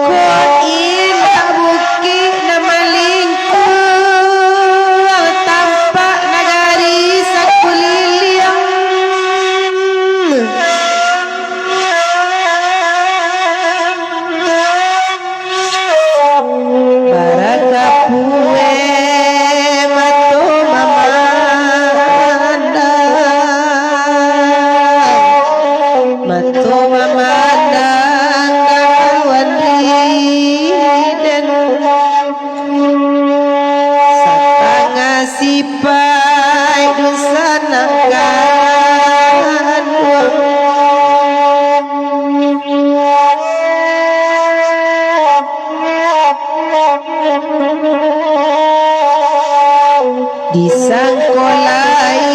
Kok indak bukik nan malingkuang, tampak nagari sakuliliang. Barakapue mato mamandang, mato mamandang ka kaluan di den. Satangah sipaik dunsanak kanduang. Disangko lai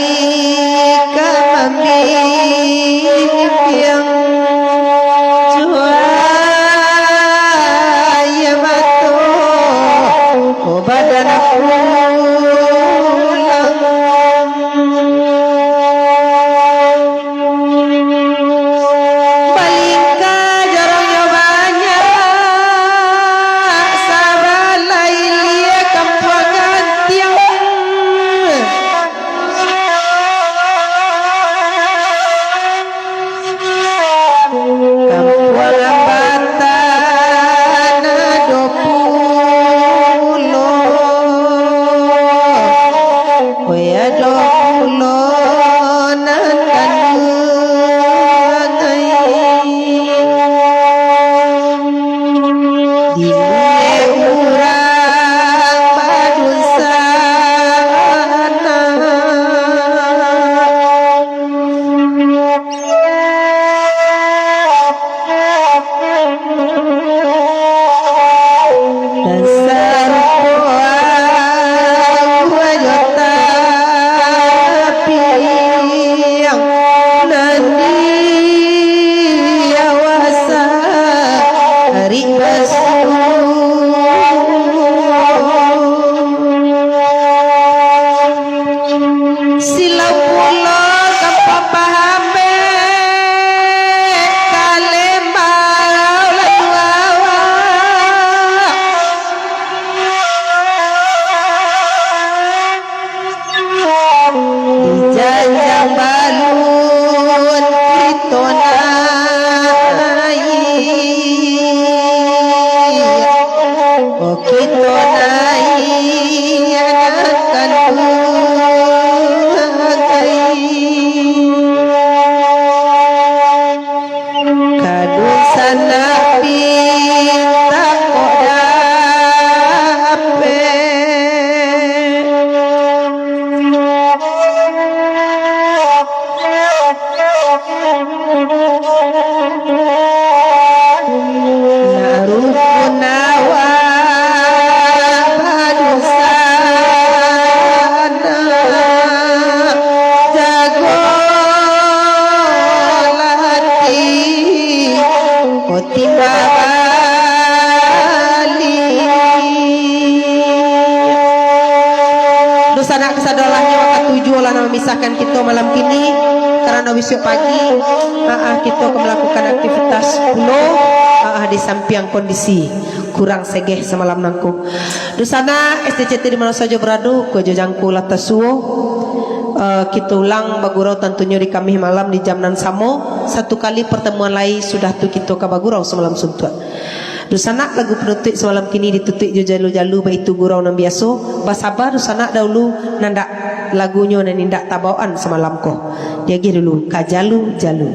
ka mambimbiang, jo aia mato, oh badan pulang. Balingka jorongnyo banyak, sabalai lia kampuang gantiang. Kampuang Ambatan ado pulo, oi, ado pulo nan kanduang ai. Dibuek urang badunsanak. Nan sarupo aguah jo tapiang, nan di awak sarik basuo. Silau Sahkan kito malam kini, karano bisuak pagi, ah, ah, kito ka malakukan aktivitas pulo, ah, ah, di sampiang kondisi kurang segeh samalam nangko. Dunsanak S T C T di mano sajo barado, kua jo jangko lah tasuo, eh, kito ulang bagurau tantunyo di Kamih malam di jam nan samo. Satu kali partamuan lai, sudah tu kito ka bagurau samalam suntuak. Dunsanak, lagu panutuik samalam kini ditutuik jo jalu-jalu, baitu gurau nan biaso. Basaba dunsanak dahulu, nan dak, lagunyo nan indak tabawaan samalam ko. Diagiah dulu ka jalu-jalu.